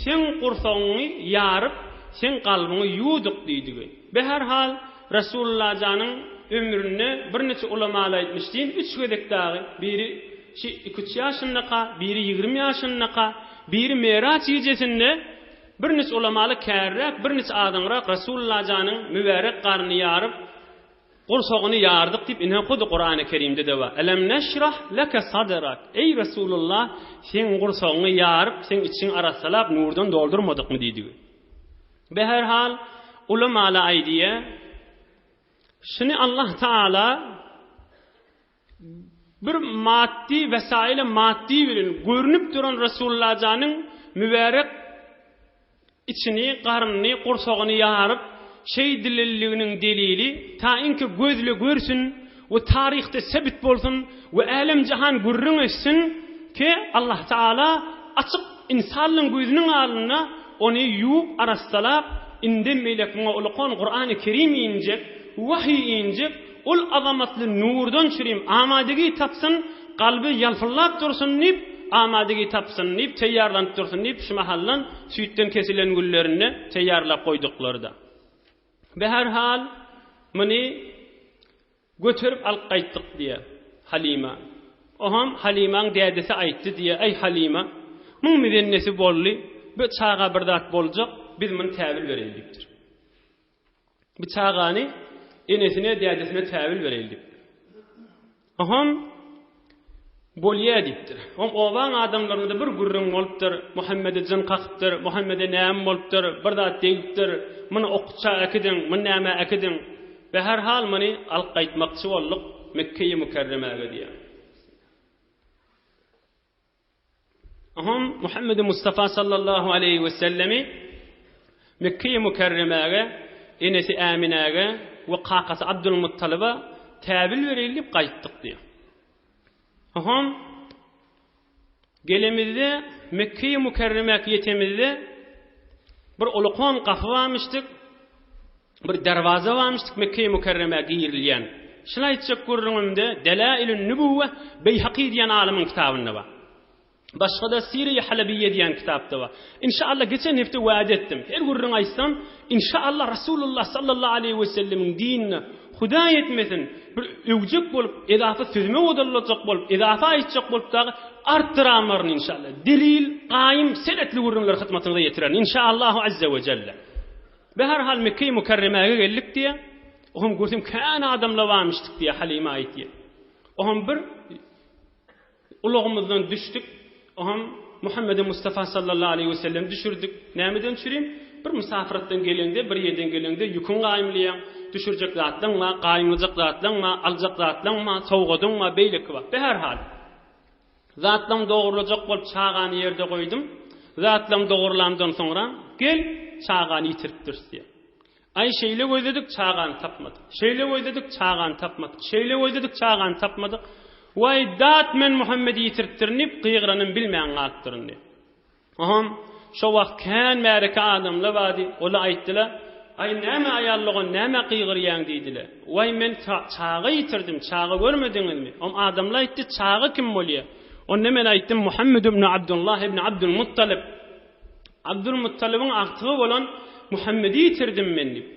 seň gursagyňy ýaryp, seň kalbyňy ýuwduk diýdigi. Beherhal, Resulullah janyň ömründe birniçe ulamalar aýtmyş diýin, üç gezek dagy biri Şi iki-üç ýaşyndaka, biri 20 ýaşyndaka, biri Meraç gijesinde birniçe ulamaly kärräk, birniçe azyňrak Resulullah janyň mübärek garnyny ýaryp, gursagyny ýardyk diýip ine hudy Kurany Kerimde-de bar. Elem neşrah leke sadrak. Eý Resulullah, seň gursagyňy ýaryp, seň içiňi arassalap, nurdan doldurmadykmy diýdigi. Beherhal, ulamaly aýdýa, şuny Allah Taala Bir maddy wesaile maddy bilen görnüp duran Resulullah janyň mübärek içini, garnyny, gursagyny ýaryp, şeýdilenliginiň delili, tainki gözli görsün we taryhda sebit bolsun we älem-jahan gürrüň etsin ki, Allah Taala açyk insanlaryň gözüniň alnynda ony ýuwup arassalap, indem beýlek muňa ulukan Kurany Kerim injek, wahyý injek, Ol azamatly nurdan çürim amadegi tapsyn, kalby ýalpyldap dursun diýip, amadegi tapsyn diýip, teýýarlanyp dursun diýip, şu mahaldan süýtden kesilen günlerinde teýýarlap goýduklar-da. Beherhal, muny göterip alyp gaýtdyk diýýär Halyma. Oňam Halymaň dädesi aýtdy diýýär, Eý, Halyma, muň mizennesi boldy, bu çaga bir zat boljak, biz muny täwil bereýin diýipdir. Bu çagany enesine, dädesine täwil bereýli diýipdir. Oham bolýa diýipdir. Oň obaň adamlarynda bir gürrüň bolupdyr. Muhammede jyn kakypdyr, Muhammede näme bolupdyr, bir zat degipdir. Muny okuça äkidiň, muny nämä äkidiň. Beherhal muny alyp gaýtmakçy bolduk Mekgeýi Mükerremäge diýýär. Oňam Muhammedi Mustafa sallallahu aleýhi we sellemi Mekge-i Mükerremäge, enesi Äminäge we kakasy Abdul Muttalyba täwil bereýli diýip gaýtdyk diýýär. Oňam gelemizde Mekge-i Mükerremäk ýetemizde bir ulukan gapy barmyşdyk. Bir derwaza barmyşdyk Mekge-i Mükerremä girilýän. Şuny aýtjak gürrüňimde Delailün Nübüwwe Beýhaki diýen alymyň kitabynda bar. Başga-da Sire-i Halabiýe diýen kitapda bar. Inşallah geçen hepde wada etdim. Her gürrüň aýtsam, inşallah Rasulullah sallallahu aleýhi we sellemiň dinine Hudaý etmesin, bir öwjek bolup, edafa sözüme odallajak bolup, edafa aýtjak bolup dagy artdyramaryn inşallah. Delil, gaýym, senetli gürrüňleri hyzmatyňyza ýetirerin inşallahu azze we jelle. Beherhal Mekge-i Mükerremäge geldik diýýär. Oňam görsem kän adamlar barmyşdyk diýýär, Halyma aýtýar. Oňam bir ulagymyzdan düşdük. Oňam Muhammedi Mustafa sallallahu aleýhi we sellem düşürdik. Nämeden düşürin? Bir musafyratdan geleňde, bir ýerden geleňde ýüküň gaýymlaýaň, düşürjek zatlaň bar, gaýymlajak zatlaň bar, aljak zatlaň bar, sowgadyň bar, beýleki bar. Beherhal. Zatlaň dogrulajak bolup çagany ýerde goýdum. Zatlaň dogrulamdan soňra, gel, çagany ýitiripdiris diýýär. Aý, şeýle gözledik, çagany tapmadyk. Şeýle gözledik, çagany tapmadyk. Şeýle gözledik, çagany tapmadyk. Waý, dat, men Muhammedi ýitiripdirin diýip, gygyranym bilmän galypdyryn diýip. Oňam şo wagt kän märeke adamlar bardy. Olar aýtdylar, Aý, näme aýal dogan, nämä gygyrýaň diýdiler. Waý, men çaga ýitirdim, çaga görmediňizmi? Oňam adamlar aýtdy, Çaga kim bolýar? Onda men aýtdym, Muhammed ibn Abdullah ibn Abdulmuttalyp. Abdulmuttalybyň agtygy bolan Muhammedi ýitirdim men diýip.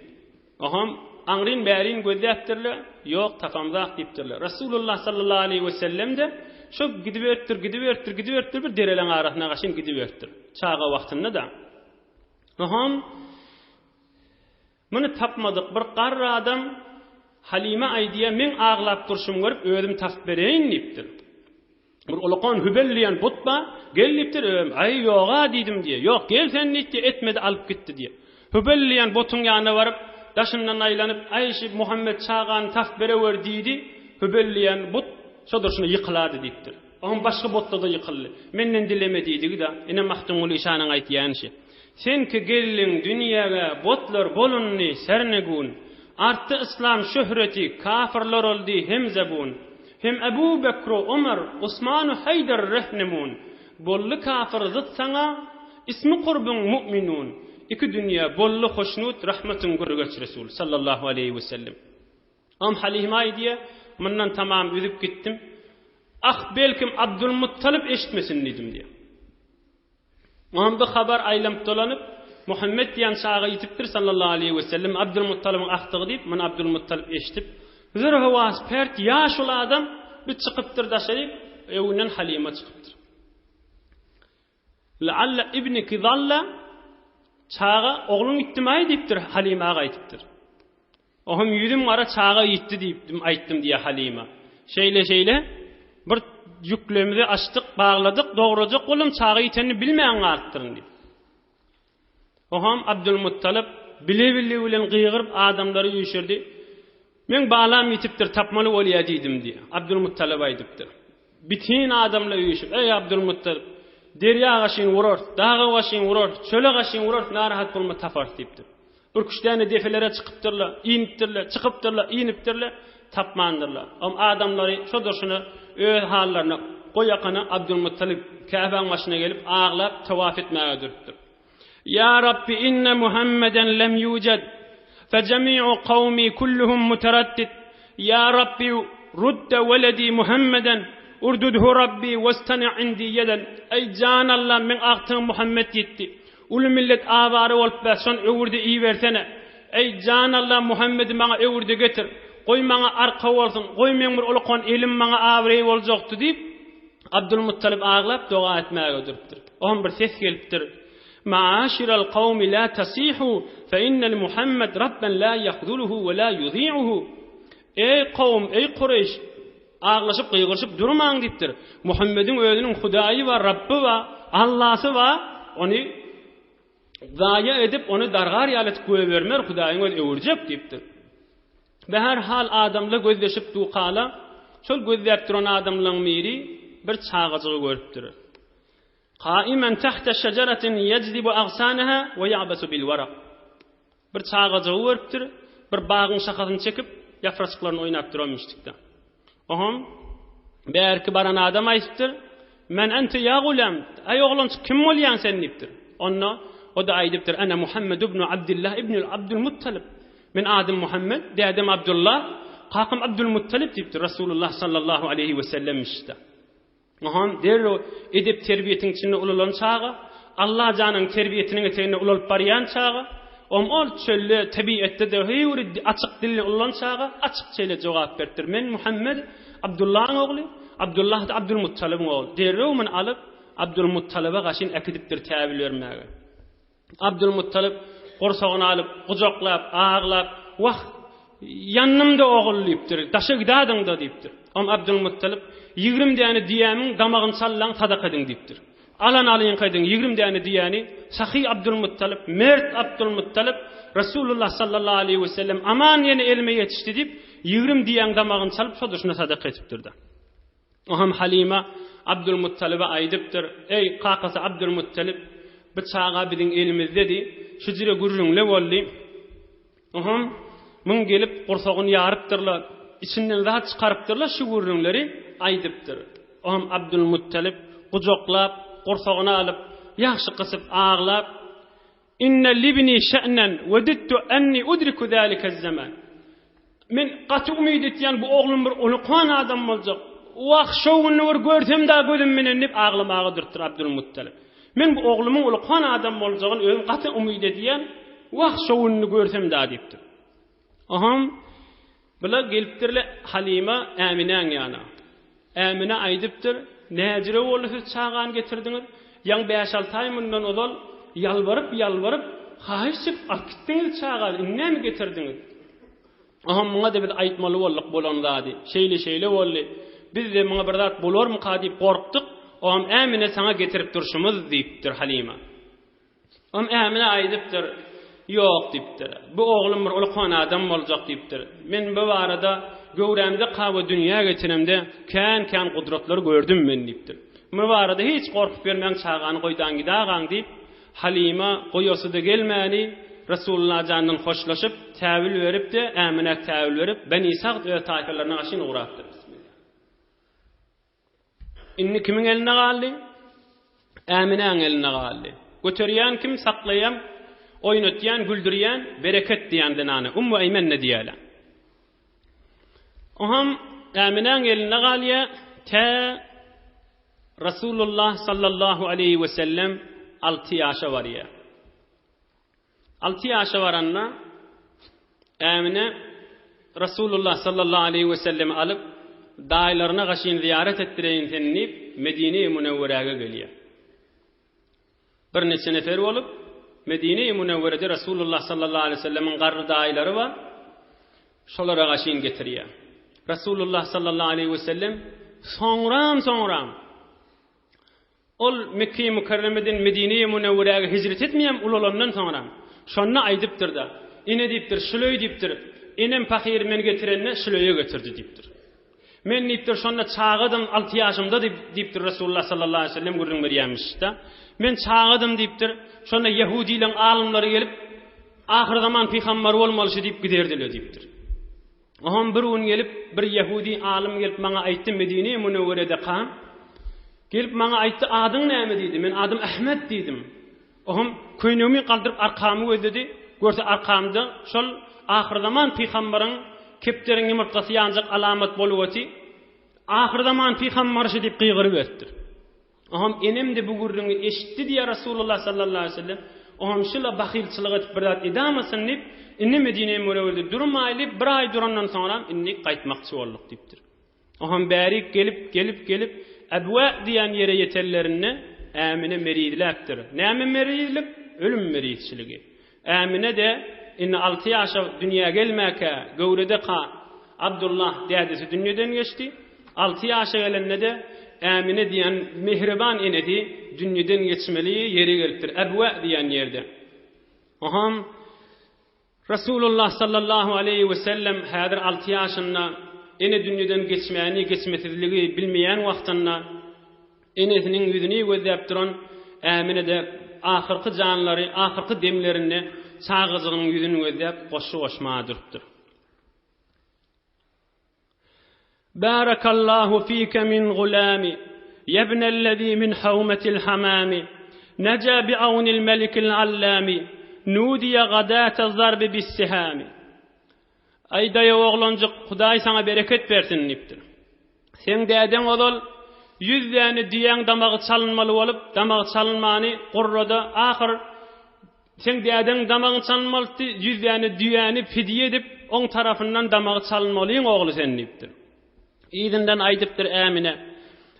Oňam aňryn-bärin gözläpdirler, ýok, tapamzak diýipdirler. Resulullah sallallahu aleýhi wesellem-de şo gidiberipdir, gidiberipdir, gidiberipdir, bir dereleň arasyna gaşyn gidiberipdir. Çaga wagtynda-da. Oňam muny tapmadyk bir garry adam Halima aýdýar, meň aglap durşumy görüp, özüm tapyp bereýin diýipdir. Bir ulakan Hübel diýen but bar, gel diýipdir, özem, aý, ýog-a diýdim diýýär. Ýok, gel sen diýdi, etmedi, alyp gitdi diýýär. Hübel diýen butuň ýanyna baryp, daşyndan aýlanyp, aý, şi Muhammet çagany tapyp berewer diýdi, Hübel diýen but şo durşuna ýykylady diýipdir. Oňam başga butlar-da ýykyldy. Menden dileme diýdigi-de, ine Magtymguly şanyň aýtýany şi. Sen ki geldiň dünýäge, butlar bolundy sernegun. Artdy yslam şöhreti, kafyrlar oldy hem zebun. Hem Ebu Bekru, Omar, Osmanu Haýdar rehnemun. Boldy kafyr zyt saňa, ismi kurbuň mu'minun. Iki dünýä boldy hoşnut rahmatyň görgeç Resul, sallallahu aleýhi we sellem. Am Halyma aýdýar, Mundan tamam üzüp gitdim. Ah, belkim Abdulmuttalyp eşitmesin diýdim diýýär. Oňam bu habar aýlanyp-dolanyp, Muhammet diýen çaga ýetipdir, sallallahu aleýhi we sellem, Abdulmuttalybyň agtygy diýip, muny Abdulmuttalyp eşidip, zir-höwes pert ýaşuly adam bir çykypdyr daşaryk, öňünden Halyma çykypdyr. Lealle ibniki zalla, çaga, ogluň ýitdimaý diýipdir, Halyma aýdypdyr. Ohum ýüzüm gara çaga ýitdi diýipdim, aýtdym diýýär Halyma. Şeýle-şeýle bir ýüklerimizi açdyk, bagladyk, dograjak boldum, çaga ýitenini bilmän galypdyryn diýip. Oham Abdulmuttalyp bile-billigi bilen gygyryp adamlary üýşürdi. Meň balam ýitipdir, tapmaly bolýar diýdim diýýär. Abdulmuttalyp aýdypdyr. Bütin adamlar üýşüp, Eý Abdulmuttalyp, derýa gaşyny urarys, daga gaşyny urarys, çöle gaşyny urarys, narahat bolma taparys diýipdir. Ürküçdäne defelere çykypdyrlar, inipdirler, çykypdyrlar, inipdirler, tapmandyrlar. Om adamlary şo durşuna öz hallaryna goýakana Abdulmuttalyp Käbäň başyna gelip aglap tawaf etmäge durupdyr. Ýa Rabbi inne Muhammeden lem ýujed fe jemi'u kawmi kulluhum muteraddid Ýa Rabbi rudde weledi Muhammeden urdudhu Rabbi westani indi ýeden Eý jan Allam meň agtygym Muhammet ýitdi. Uly millet awara bolup bä, şony öwürde ibersene. Eý, jan Allam, Muhammedi maňa öwürde getir. Goý maňa arka bolsun, goý meň bir ulakan elim maňa abraý boljakdy diýip, Abdulmuttalyp aglap doga etmäge durupdyr. Oňa bir ses gelipdir. Maaşiral kawmi la tasihu fe innel Muhammed rabben la yahzuluhu we la yuzi'uhu. Eý kowum, eý Kureýş, Aglaşyp, gygyryşyp durmaň diýipdir. Muhammediň özüniň Hudaýy bar, Rabby bar, Allasy bar, ony zaýa edip, ony dargar ýaly etip goýbermer, Hudaýyň özi öwürjek diýipdir. Be her hal adamlar gözleşip dukala, şol gözläp duran adamlaryň biri bir çagajygy görüpdir. Kaimen tahta şejeratin yejzibu agsaneha we ya'basu bil warak. Bir çagajygy görüpdir, bir bagyň şahasyny çekip, ýapraçyklaryny oýnap duranmyşdykda. Oňam bärki baran adam aýdypdyr, Men ente ýa gulam, aý oglançyk kim bolýaň sen diýipdir. Onda o-da aýdypdyr, Ene Muhammed ibn Abdullah ibn Abdulmuttalyp. Men adym Muhammed, dädem Abdullah, kakam Abdulmuttalyp diýipdir Rasulullah sallallahu aleýhi we sellemmişde. Oňam derrew edep-terbiýetiň içinde ulalan çaga, Alla janyň terbiýetiniň eteginde ulalyp barýan çaga, oňam ol çölde, tebigatda-da höwri açyk dilli ulalan çaga açyk şeýle jogap beripdir, Men Muhammet, Abdullahyň ogly, Abdullah-da Abdulmuttalybyň ogly. Derrew muny alyp, Abdulmuttalyba gaşyn äkidipdir täwil bermäge. Abdulmuttalyp gursagyny alyp, gujaklap, aglap, Wah, ýandym-da ogul diýipdir, daşa gidädiň-da diýipdir. Oňam Abdylmuttalyp, 20 däne düýämiň damagyny çallaň, sadaka ediň diýipdir. Alan alyňky ediň, 20 däne düýäni. Sahy Abdylmuttalyp, mert Abdylmuttalyp, Resulullah sallallahu aleýhi we sellem aman ýene elime ýetişdi diýip, 20 düýäň damagyny çalyp, şo duşuna sadaka edipdir-de. Oňam Halyma Abdylmuttalyba aýdypdyr, Eý, kakasy Abdylmuttalyp, bu çaga biziň elimizdedi, şu jüre gürrüňle boldy. Oňam muň gelip gursagyny ýarypdyrlar, içinden zat çykarypdyrlar, şu gürrüňleri aýdypdyr. Oňam Abdylmuttalyp gujaklap, gursagyna alyp, ýagşy gysyp aglap, Inne libni şe'nen wedidtu enni udriku zalike'z-zeman. Men gaty umyt etýän bu oglum bir ulykan adam boljak. Wah, şo gününi bir görsem da gözüm menen diýip aglamaga durupdyr Abdulmuttalip. Men bu oglumyň ulykan adam boljagyny özüm gaty umyt edýän. Wah, şo gününi görsem da diýipdir. Oham Bular gelipdirler Halyma Äminäň ýanyna. Ämine aýdypdyr, Näjüre boldy siz çagany getirdiňiz? Ýaňy bäş-alty aý mundan ozal ýalbaryp-ýalbaryp, haýyş çekip alyp gitdiňiz çagany, indi näme getirdiňiz? Oňam muňa-da biz aýtmaly bolduk bolan zady. Şeýle-şeýle boldy. Biz-de muňa bir zat bolarmyka diýip gorkduk. Oňam Ämine saňa getirip durşumyz diýipdir Halyma. Oňa Ämine aýdypdyr, Ýok diýipdir. Bu oglum bir ulkan adam boljak diýipdir. Men bu barada göwrämde Kaba dünýä getiremde kän-kän gudratlar gördüm men diýipdir. Bu barada hiç gorkup ýörmäň çagany goýdan gidagaň diýip, Halyma goýasy-da gelmäni Resulullah jandan hoşlaşyp, täwil berip-de, Äminä täwil berip, Beni Sagd öz taýpalaryna gaşyn ugrapdyr. Bismillah. Indi kimiň elinde galdy? Äminäň elinde galdy. Göterýän kim, saklaýan, oýnatýan, güldürýän, bereket diýen zenany, Ummu Eýmenne diýýärler. Oham Äminäň elinde galýar, tä Rasulullah sallallahu aleýhi we sellem 6 ýaşa barýar. Alty ýaşa baranda Ämine Rasulullah sallallahu aleýhi we sellemi alyp, daýylaryna gaşyn zyýarat etdireýin seni diýip, Medine-i Münewweräge gelýär. Birniçe nefer bolup, Medine-i Münewwerede Rasulullah sallallahu aleýhi we sellemiň garry daýylary bar. Şolara gaşyn getirýär. Rasulullah sallallahu aleýhi we sellem soňram-soňram Ol Mekgeýi Mükerremeden Medineýi Münewweräge hijret etmeýän ulalandan soňra, şonda aýdypdyr-da, Ine diýipdir, şul öý diýipdir, enem pahyr meni getirende şul öýe getirdi diýipdir. Men diýipdir, şonda çagadym, alty ýaşymda diýipdir Resulullah sallallahu aleýhi we sellem gürrüň berýärmiş-de. Men çagadym diýipdir, şonda ýehudileň alymlary gelip, Ahyrzaman pygambary bolmaly şu diýip giderdiler diýipdir. Oňam bir gün gelip, bir ýehudi alym gelip maňa aýtdy, Medine-i Münewweredekam, gelip maňa aýtdy, adyň näme diýdi. Men adym Ahmet diýdim. Oňam köýnegimi galdyryp arkamy gözledi. Görse arkamda şol ahyrzaman pygambaryň kepderiň ýumurtgasy ýanjak alamat bolup oty. Ahyrzaman pygambary şu diýip gygyryberipdir. Oňam enem-de bu gürrüňi eşitdi diýýär Resulullah sallallahu aleýhi we sellem. Oňam şula bahylçylyk edip bir zat edamasyn diýip, indi Medine Münewwerede durmaýly, bir aý durandan soňram indi gaýtmakçy bolduk diýipdir. Oňam bärik gelip, gelip, gelip, Äbwä diýen ýere ýetenlerinde Ämine merizläpdir. Näme merizlik? Ölüm merizçiligi. Ämine-de indi alty ýaşa dünýä gelmäkä, göwrede-ka Abdullah dädesi dünýeden geçdi. Alty ýaşa gelende-de Ämine diýen mähriban enesi dünýeden geçmeli ýeri gelipdir, Äbwä diýen ýerde. Oham Resulullah sallallahu aleýhi we sellem häzir alty ýaşynda, ene dünýeden geçmäni, geçmesizligi bilmeýän wagtynda, Enesiniň ýüzüni gözläp duran Ämine-de ahyrky janlary, ahyrky demlerinde çagajygynyň ýüzüni gözläp goşgy goşmaga durupdyr. Barakallahu fike min gulami, ýebnellezi min hawmetil hamami, neja bi awnil melikil allami, nudiýe gadate zarbi bissihami. Aý daýaw oglanjyk, Hudaý saňa bereket bersin diýipdir. Seň dädeň ozal ýüz däne düýäň damagy çalynmaly bolup, damagy çalynmany gurrady, ahyr seň dädeň damagyny çalynmalydy, ýüz däne düýäni pidýe edip, oň tarapyndan damagy çalynmalyň ogly sen diýipdir. Yzyndan aýdypdyr Ämine,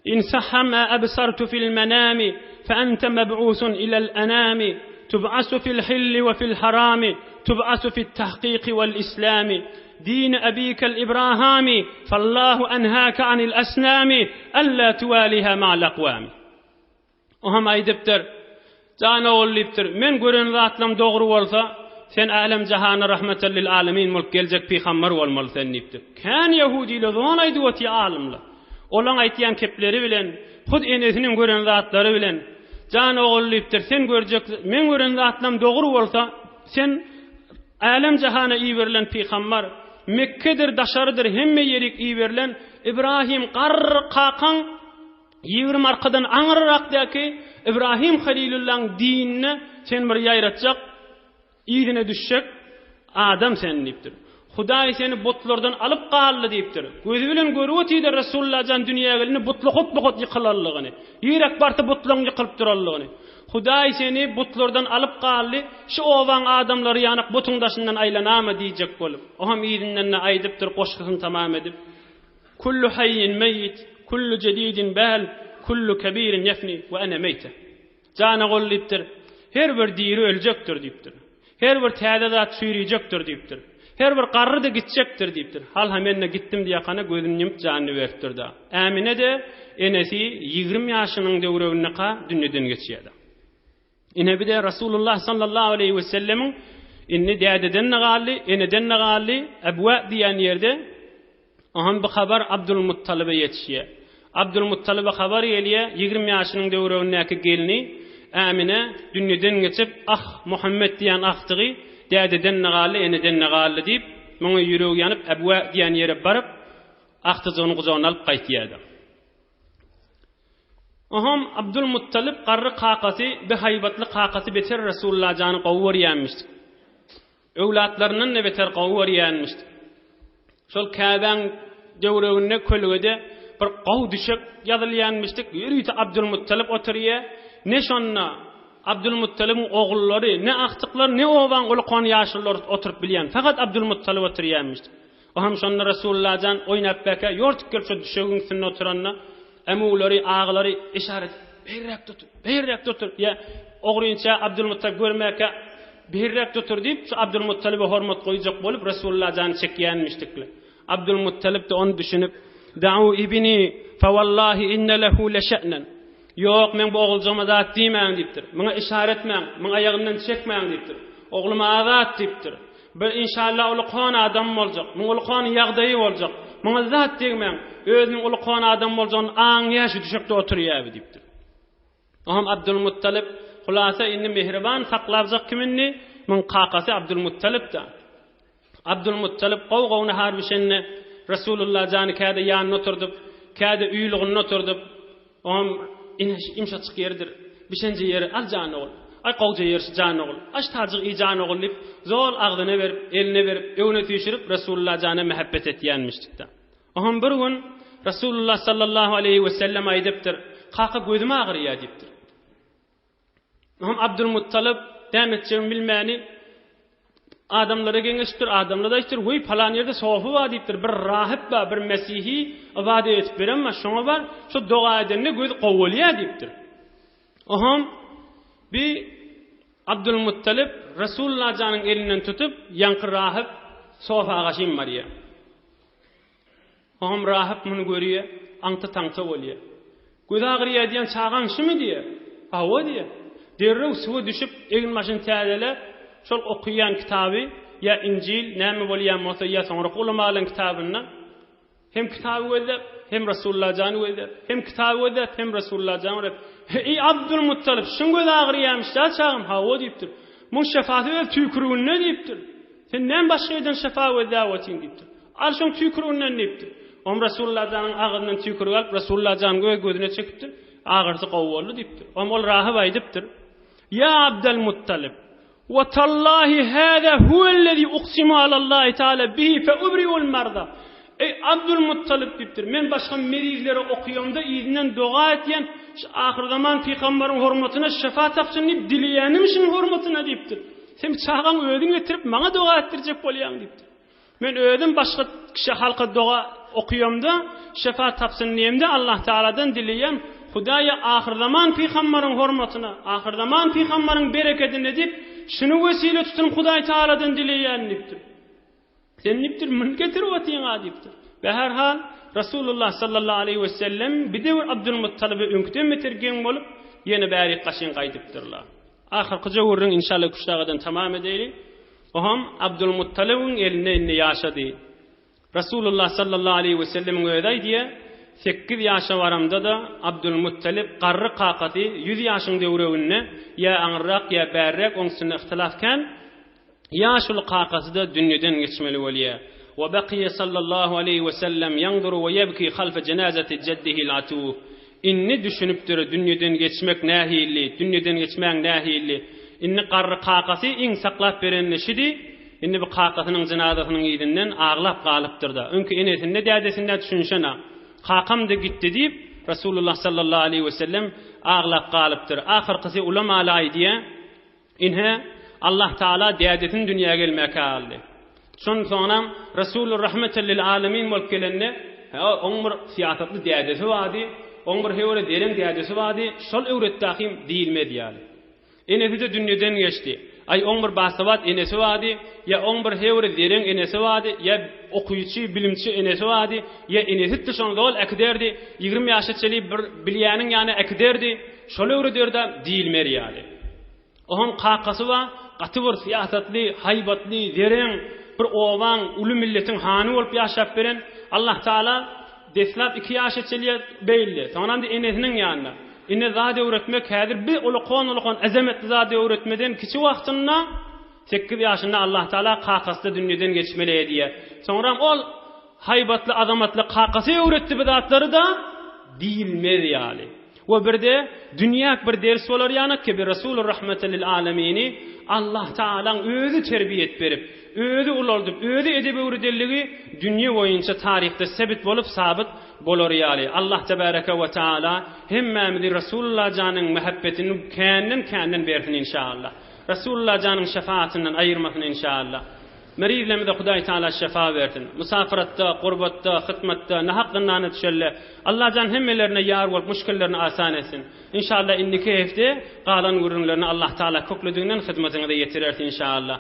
In sahha ma absartu fil manami, fe ente meb'usun ilel enami. Tub'asu fil hilli we fil harami, tub'asu fit tahkiki wel islami. Dini abikel Ibrahami, fallahu enhaka anil asnami, alla tuwaliha ma'al akwami. O hem aýdypdyr, Jan ogul diýipdir, men gören zatlam dogry bolsa, sen älem-jahana rahmeten lil alemin bolup geljek pygamber bolmaly sen diýipdir. Kän ýehudiler zon aýdyp otyr alymlar. Olaň aýtýan kepleri bilen, hut enesiniň gören zatlary bilen, Jan ogul diýipdir, sen görjek, men gören zatlam dogry bolsa, sen älem-jahana iberilen pygamber, Mekkedir, daşarydyr, hemme ýerik iberilen Ibrahim garry kakaň 20 arkadan aňryrakdaky Ibrahim Halilullaň dinine sen bir ýaýratjak, yzyna düşjek adam sen diýipdir. Hudaý seni butlardan alyp galdy diýipdir. Gözi bilen görüp otydy Resulullah jan dünýä gelende butla hut-bu-hut ýykylanlygyny. Ýürek barsa butlaň ýykylyp duranlygyny. Hudaý seni butlardan alyp galdy, şu obaň adamlary ýanak butuň daşyndan aýlanama diýjek bolup. O hem yzyndan-da aýdypdyr goşgusyny tamam edip. Kullu haýýin meýit, kullu jedidin bäl, kullu kebirin ýefni we ene meýte. Jana gol diýipdir. Her bir diri öljekdir diýipdir. Her bir täze zat çüýrüjekdir diýipdir. Her bir garry-da gitjekdir diýipdir. Halha men-de gitdim diýakana gözüni ýumup janyny beripdir-da. Ämine-de enesi 20 ýaşynyň döwregindeka dünýeden geçýär-de. Ine bir de Rasulullah sallallahu aleýhi we sellemiň indi dädeden-de galdy, eneden-de galdy, Ebwa diýen ýerde oňam bu habar Abdul Muttalyba ýetişýär. Abdul Muttalyba habar gelýär, 20 ýaşynyň döwregindäki gelni Ämine dünýeden geçip, ah, Muhammet diýen agtygy dädeden-de galdy, eneden-de galdy diýip, muňa ýüregi ýanyp Ebwa diýen ýere baryp, agtyjygyny gujagyna alyp gaýtýar. Oňam Abdul Muttalyp garry kakasy bi haýbatly kakasy beter Resulla jany gowy görýänmişdi. Öwlatlaryndan-da beter gowy görýänmişdi. Şol Käbäň döwreginde kölgede bir gowy düşek ýazylýanmişdik. Ýörite Abdul Muttalyp oturýar. Ne şonda Abdul Muttalybyň ogullary, ne agtyklary, ne obaň uly-kon ýaşululary oturyp bilýän. Fakat Abdul Muttalyp oturýanmişdi. O hem şonda Resulullah jan oýnap bäkä ýortup gelip şo düşegiň üstünde oturanda emuwlary, aglary yşarat edip, Beýräkde otur, beýräkde otur ýa ogrynça Abdulmuttalyp görmäkä beýräkde otur diýip, şu Abdulmuttalyba hormat goýjak bolup Resulullah jany çekýänmişdikle. Abdulmuttalyp-da ony düşünip, Da'u ibni, fewallahi inne lehu leşe'nen. Ýok, meň bu oguljygyma zat diýmäň diýipdir. Muňa yşara etmäň, muň aýagyndan çekmäň diýipdir. Oglum azat diýipdir. Bir inşallah ulkan adam boljak. Muň ulkan ýagdaýy boljak. Muňa zat degmäň. Özüniň ulkan adam boljagyny aňýa şu düşekde oturýa diýipdir. Oňam Abdulmuttalyp hulasa indi mähriban saklapjak kim indi? Muň kakasy Abdulmuttalyp-da. Abdulmuttalyp gowy-gowy nahar bişende Resulullah jany käde ýanynda oturdyp, käde uýlugynda oturdyp, Oňam ine şu ýumşajyk ýeridir. Bişenje ýeri al jan ogul. Aý gowja ýeri şu jan ogul. Aş tajyk iý jan ogul diýip, zol agzyna berip, eline berip, öňüne süýşürip Resulullah jana mähebbet etýänmişdik-de. Oňam bir gün Resulullah sallallahu aleýhi wesellem aýdypdyr, Kaka gözüm agyrýar diýipdir. Oňam Abdulmuttalyp näme etjegini bilmäni adamlara geňeşipdir, adamlar aýtdyr, "Weý, palan ýerde sofy bar" diýipdir. Bir rahyp bar, bir mesihi ybadat edip beren bar, şoňa bar, şo doga edende gözi gowy bolýar diýipdir. Oňam bi Abdulmuttalyp Resulullah janyň elinden tutup, ýaňky rahyp sofa gaşyn barýar. Oňam rahyp muny görýär, aňta-taňta bolýar. Gözi agyrýar diýen çagaň şumy diýýär. Hawa diýýär. Derrew suwa düşüp, egin-başyny täzeläp, şol okaýan kitaby, ýa Injil, näme bolýan bolsa, ýa soňraky ulamalaryň kitabynda hem kitaby gözläp, hem Resulullah jany gözläp, hem kitaby gözläp, hem Resulullah jany gözläp, Eý, Abdulmuttalyp, şuň gözi agyrýarmyş-da çagam? Hawa diýipdir. Muň şefasy öz tüýküriginde diýipdir. Sen näme başga ýerden şefa gözläp otyň diýipdir. Al şoň tüýküriginden diýipdir. Oňam Resulullah janyň agzyndan tüýkürik alyp, Resulullah janyň öz gözüne çekipdir. Agyrysy gowy boldy diýipdir. Oňam ol rahyp aýdypdyr. Ýa Abdel Muttalyp, we tallahi hâzâ huwellezî uksimu alallahi teâlâ bihi fe ubri'ul marda. Eý Abdul Muttalyp diýipdir. Men başga merizlere okaýamda yzyndan doga etýän, şu ahyrzaman pygambaryň hormatyna şefa tapsyn diýip dileýänim şuň hormatyna diýipdir. Sen çagaň özüň getirip maňa doga etdirjek bolýaň diýipdir. Men özüm başga kişä halka doga okuyamda, şefa tapsyn diýemde Allah Taaladan dileýän. Hudaýa ahyrzaman pygambaryň hormatyna, ahyrzaman pygambaryň berekedine diýip, şuny wesile tutunyp Hudaý Tagaladan dileýän diýipdir. Sen diýipdir, muny getirip otyň-a diýipdir. Beherhal, Resulullah sallallahu aleýhi wesellem bir döwür Abdulmuttalyba öňküden beter geň bolup, ýene bärik gaşyn gaýdypdyrlar. Ahyrkyja gürrüň inşallah iki-üç dagadan tamam edeýli. Oam Abdulmuttalybyň elinde indi ýaşady. Resulullah sallallahu aleýhi wesellemiň özi aýdýar, Sekiz ýaşa baramda-da Abdulmuttalyp garry kakasy ýüz ýaşyň döwreginde, ýa aňyrrak, ýa bärräk, oň üstünde yhtylaf kän, Ýaşuly kakasy-da dünýeden geçmeli bolýar. Wa bakiýe sallallahu aleýhi we sellem ýanzuru we ýebki halfe jenazeti jeddihil atuh. Indi düşünipdir dünýeden geçmek nähili, dünýeden geçmäň nähili. Indi garry kakasy iň saklap bereni şidi, indi bu kakasynyň jynazasynyň yzyndan aglap galypdyr-da. Öňki enesinde, dädesinde düşünişen-a. Kakam-da gitdi diýip, Resulullah sallallahu aleýhi we sellem aglap galypdyr. Ahyrkysy ulamaly aýdýar. Ine, Allah Tagala dädesini dünýä gelmäkä aldy. Şondan soňam Resuly rahmeten lil alemin bolup gelende, hä, oň bir syýasatly dädesi bardy, oň bir höwre zereň dädesi bardy, şol öwretdäkim diýilmez ýaly. Enesi-de dünýeden geçdi. Aý, oň bir basawat enesi bardy, ýa oň bir höwre zereň enesi bardy, ýa okyjy, bilimçi enesi bardy, ýa enesi-de şony zol äkiderdi, 20 ýaşa çenli bir bilýäniň ýanyna äkiderdi, Şol öwrederdi diýilmer ýaly. Onuň kakasy bar, gaty bir syýasatly, haýbatly, zereň, bir obaň, uly milletiň hany bolup ýaşap beren. Allah Taala deslap iki ýaşa çenli beýildi. Soňram-da enesiniň ýanynda. Indi zat öwretmek häzir bir ulakan-ulakan azametli zat öwretmeden kiçi wagtynda sekiz ýaşynda Allah Taala kakasy-da dünýeden geçmeli edýär. Soňram ol haýbatly, azamatly kakasy öwretdi bu zatlary-da diýilmez ýaly. We birde dünýäk bir ders bolar ýanak ki bir Resuly rahmeten lil alemini Allah Tagalaň özi terbiýet berip, özi ulaldyp, özi edep öwredenligi dünýe boýunça taryhda sebit bolup sabyt bolar ýaly. Allah tebareke we taala hemmämizi Resulullah janyň mähebbetini känden känden bersin inşaallah. Resulullah janyň şefaatyndan aýyrmasyn inşaallah. Merizlerimize Hudaý Taala şefa bersin. Musafyratda, gurbatda, hytmatda, nahak zyndana düşelle Allajan hemmelerine ýar bolup muşkillerini asan etsin. Inşallah indiki hepde galan gürrüňlerini Allah Taala köklediginden hyzmatyňyza ýetireris inşallah.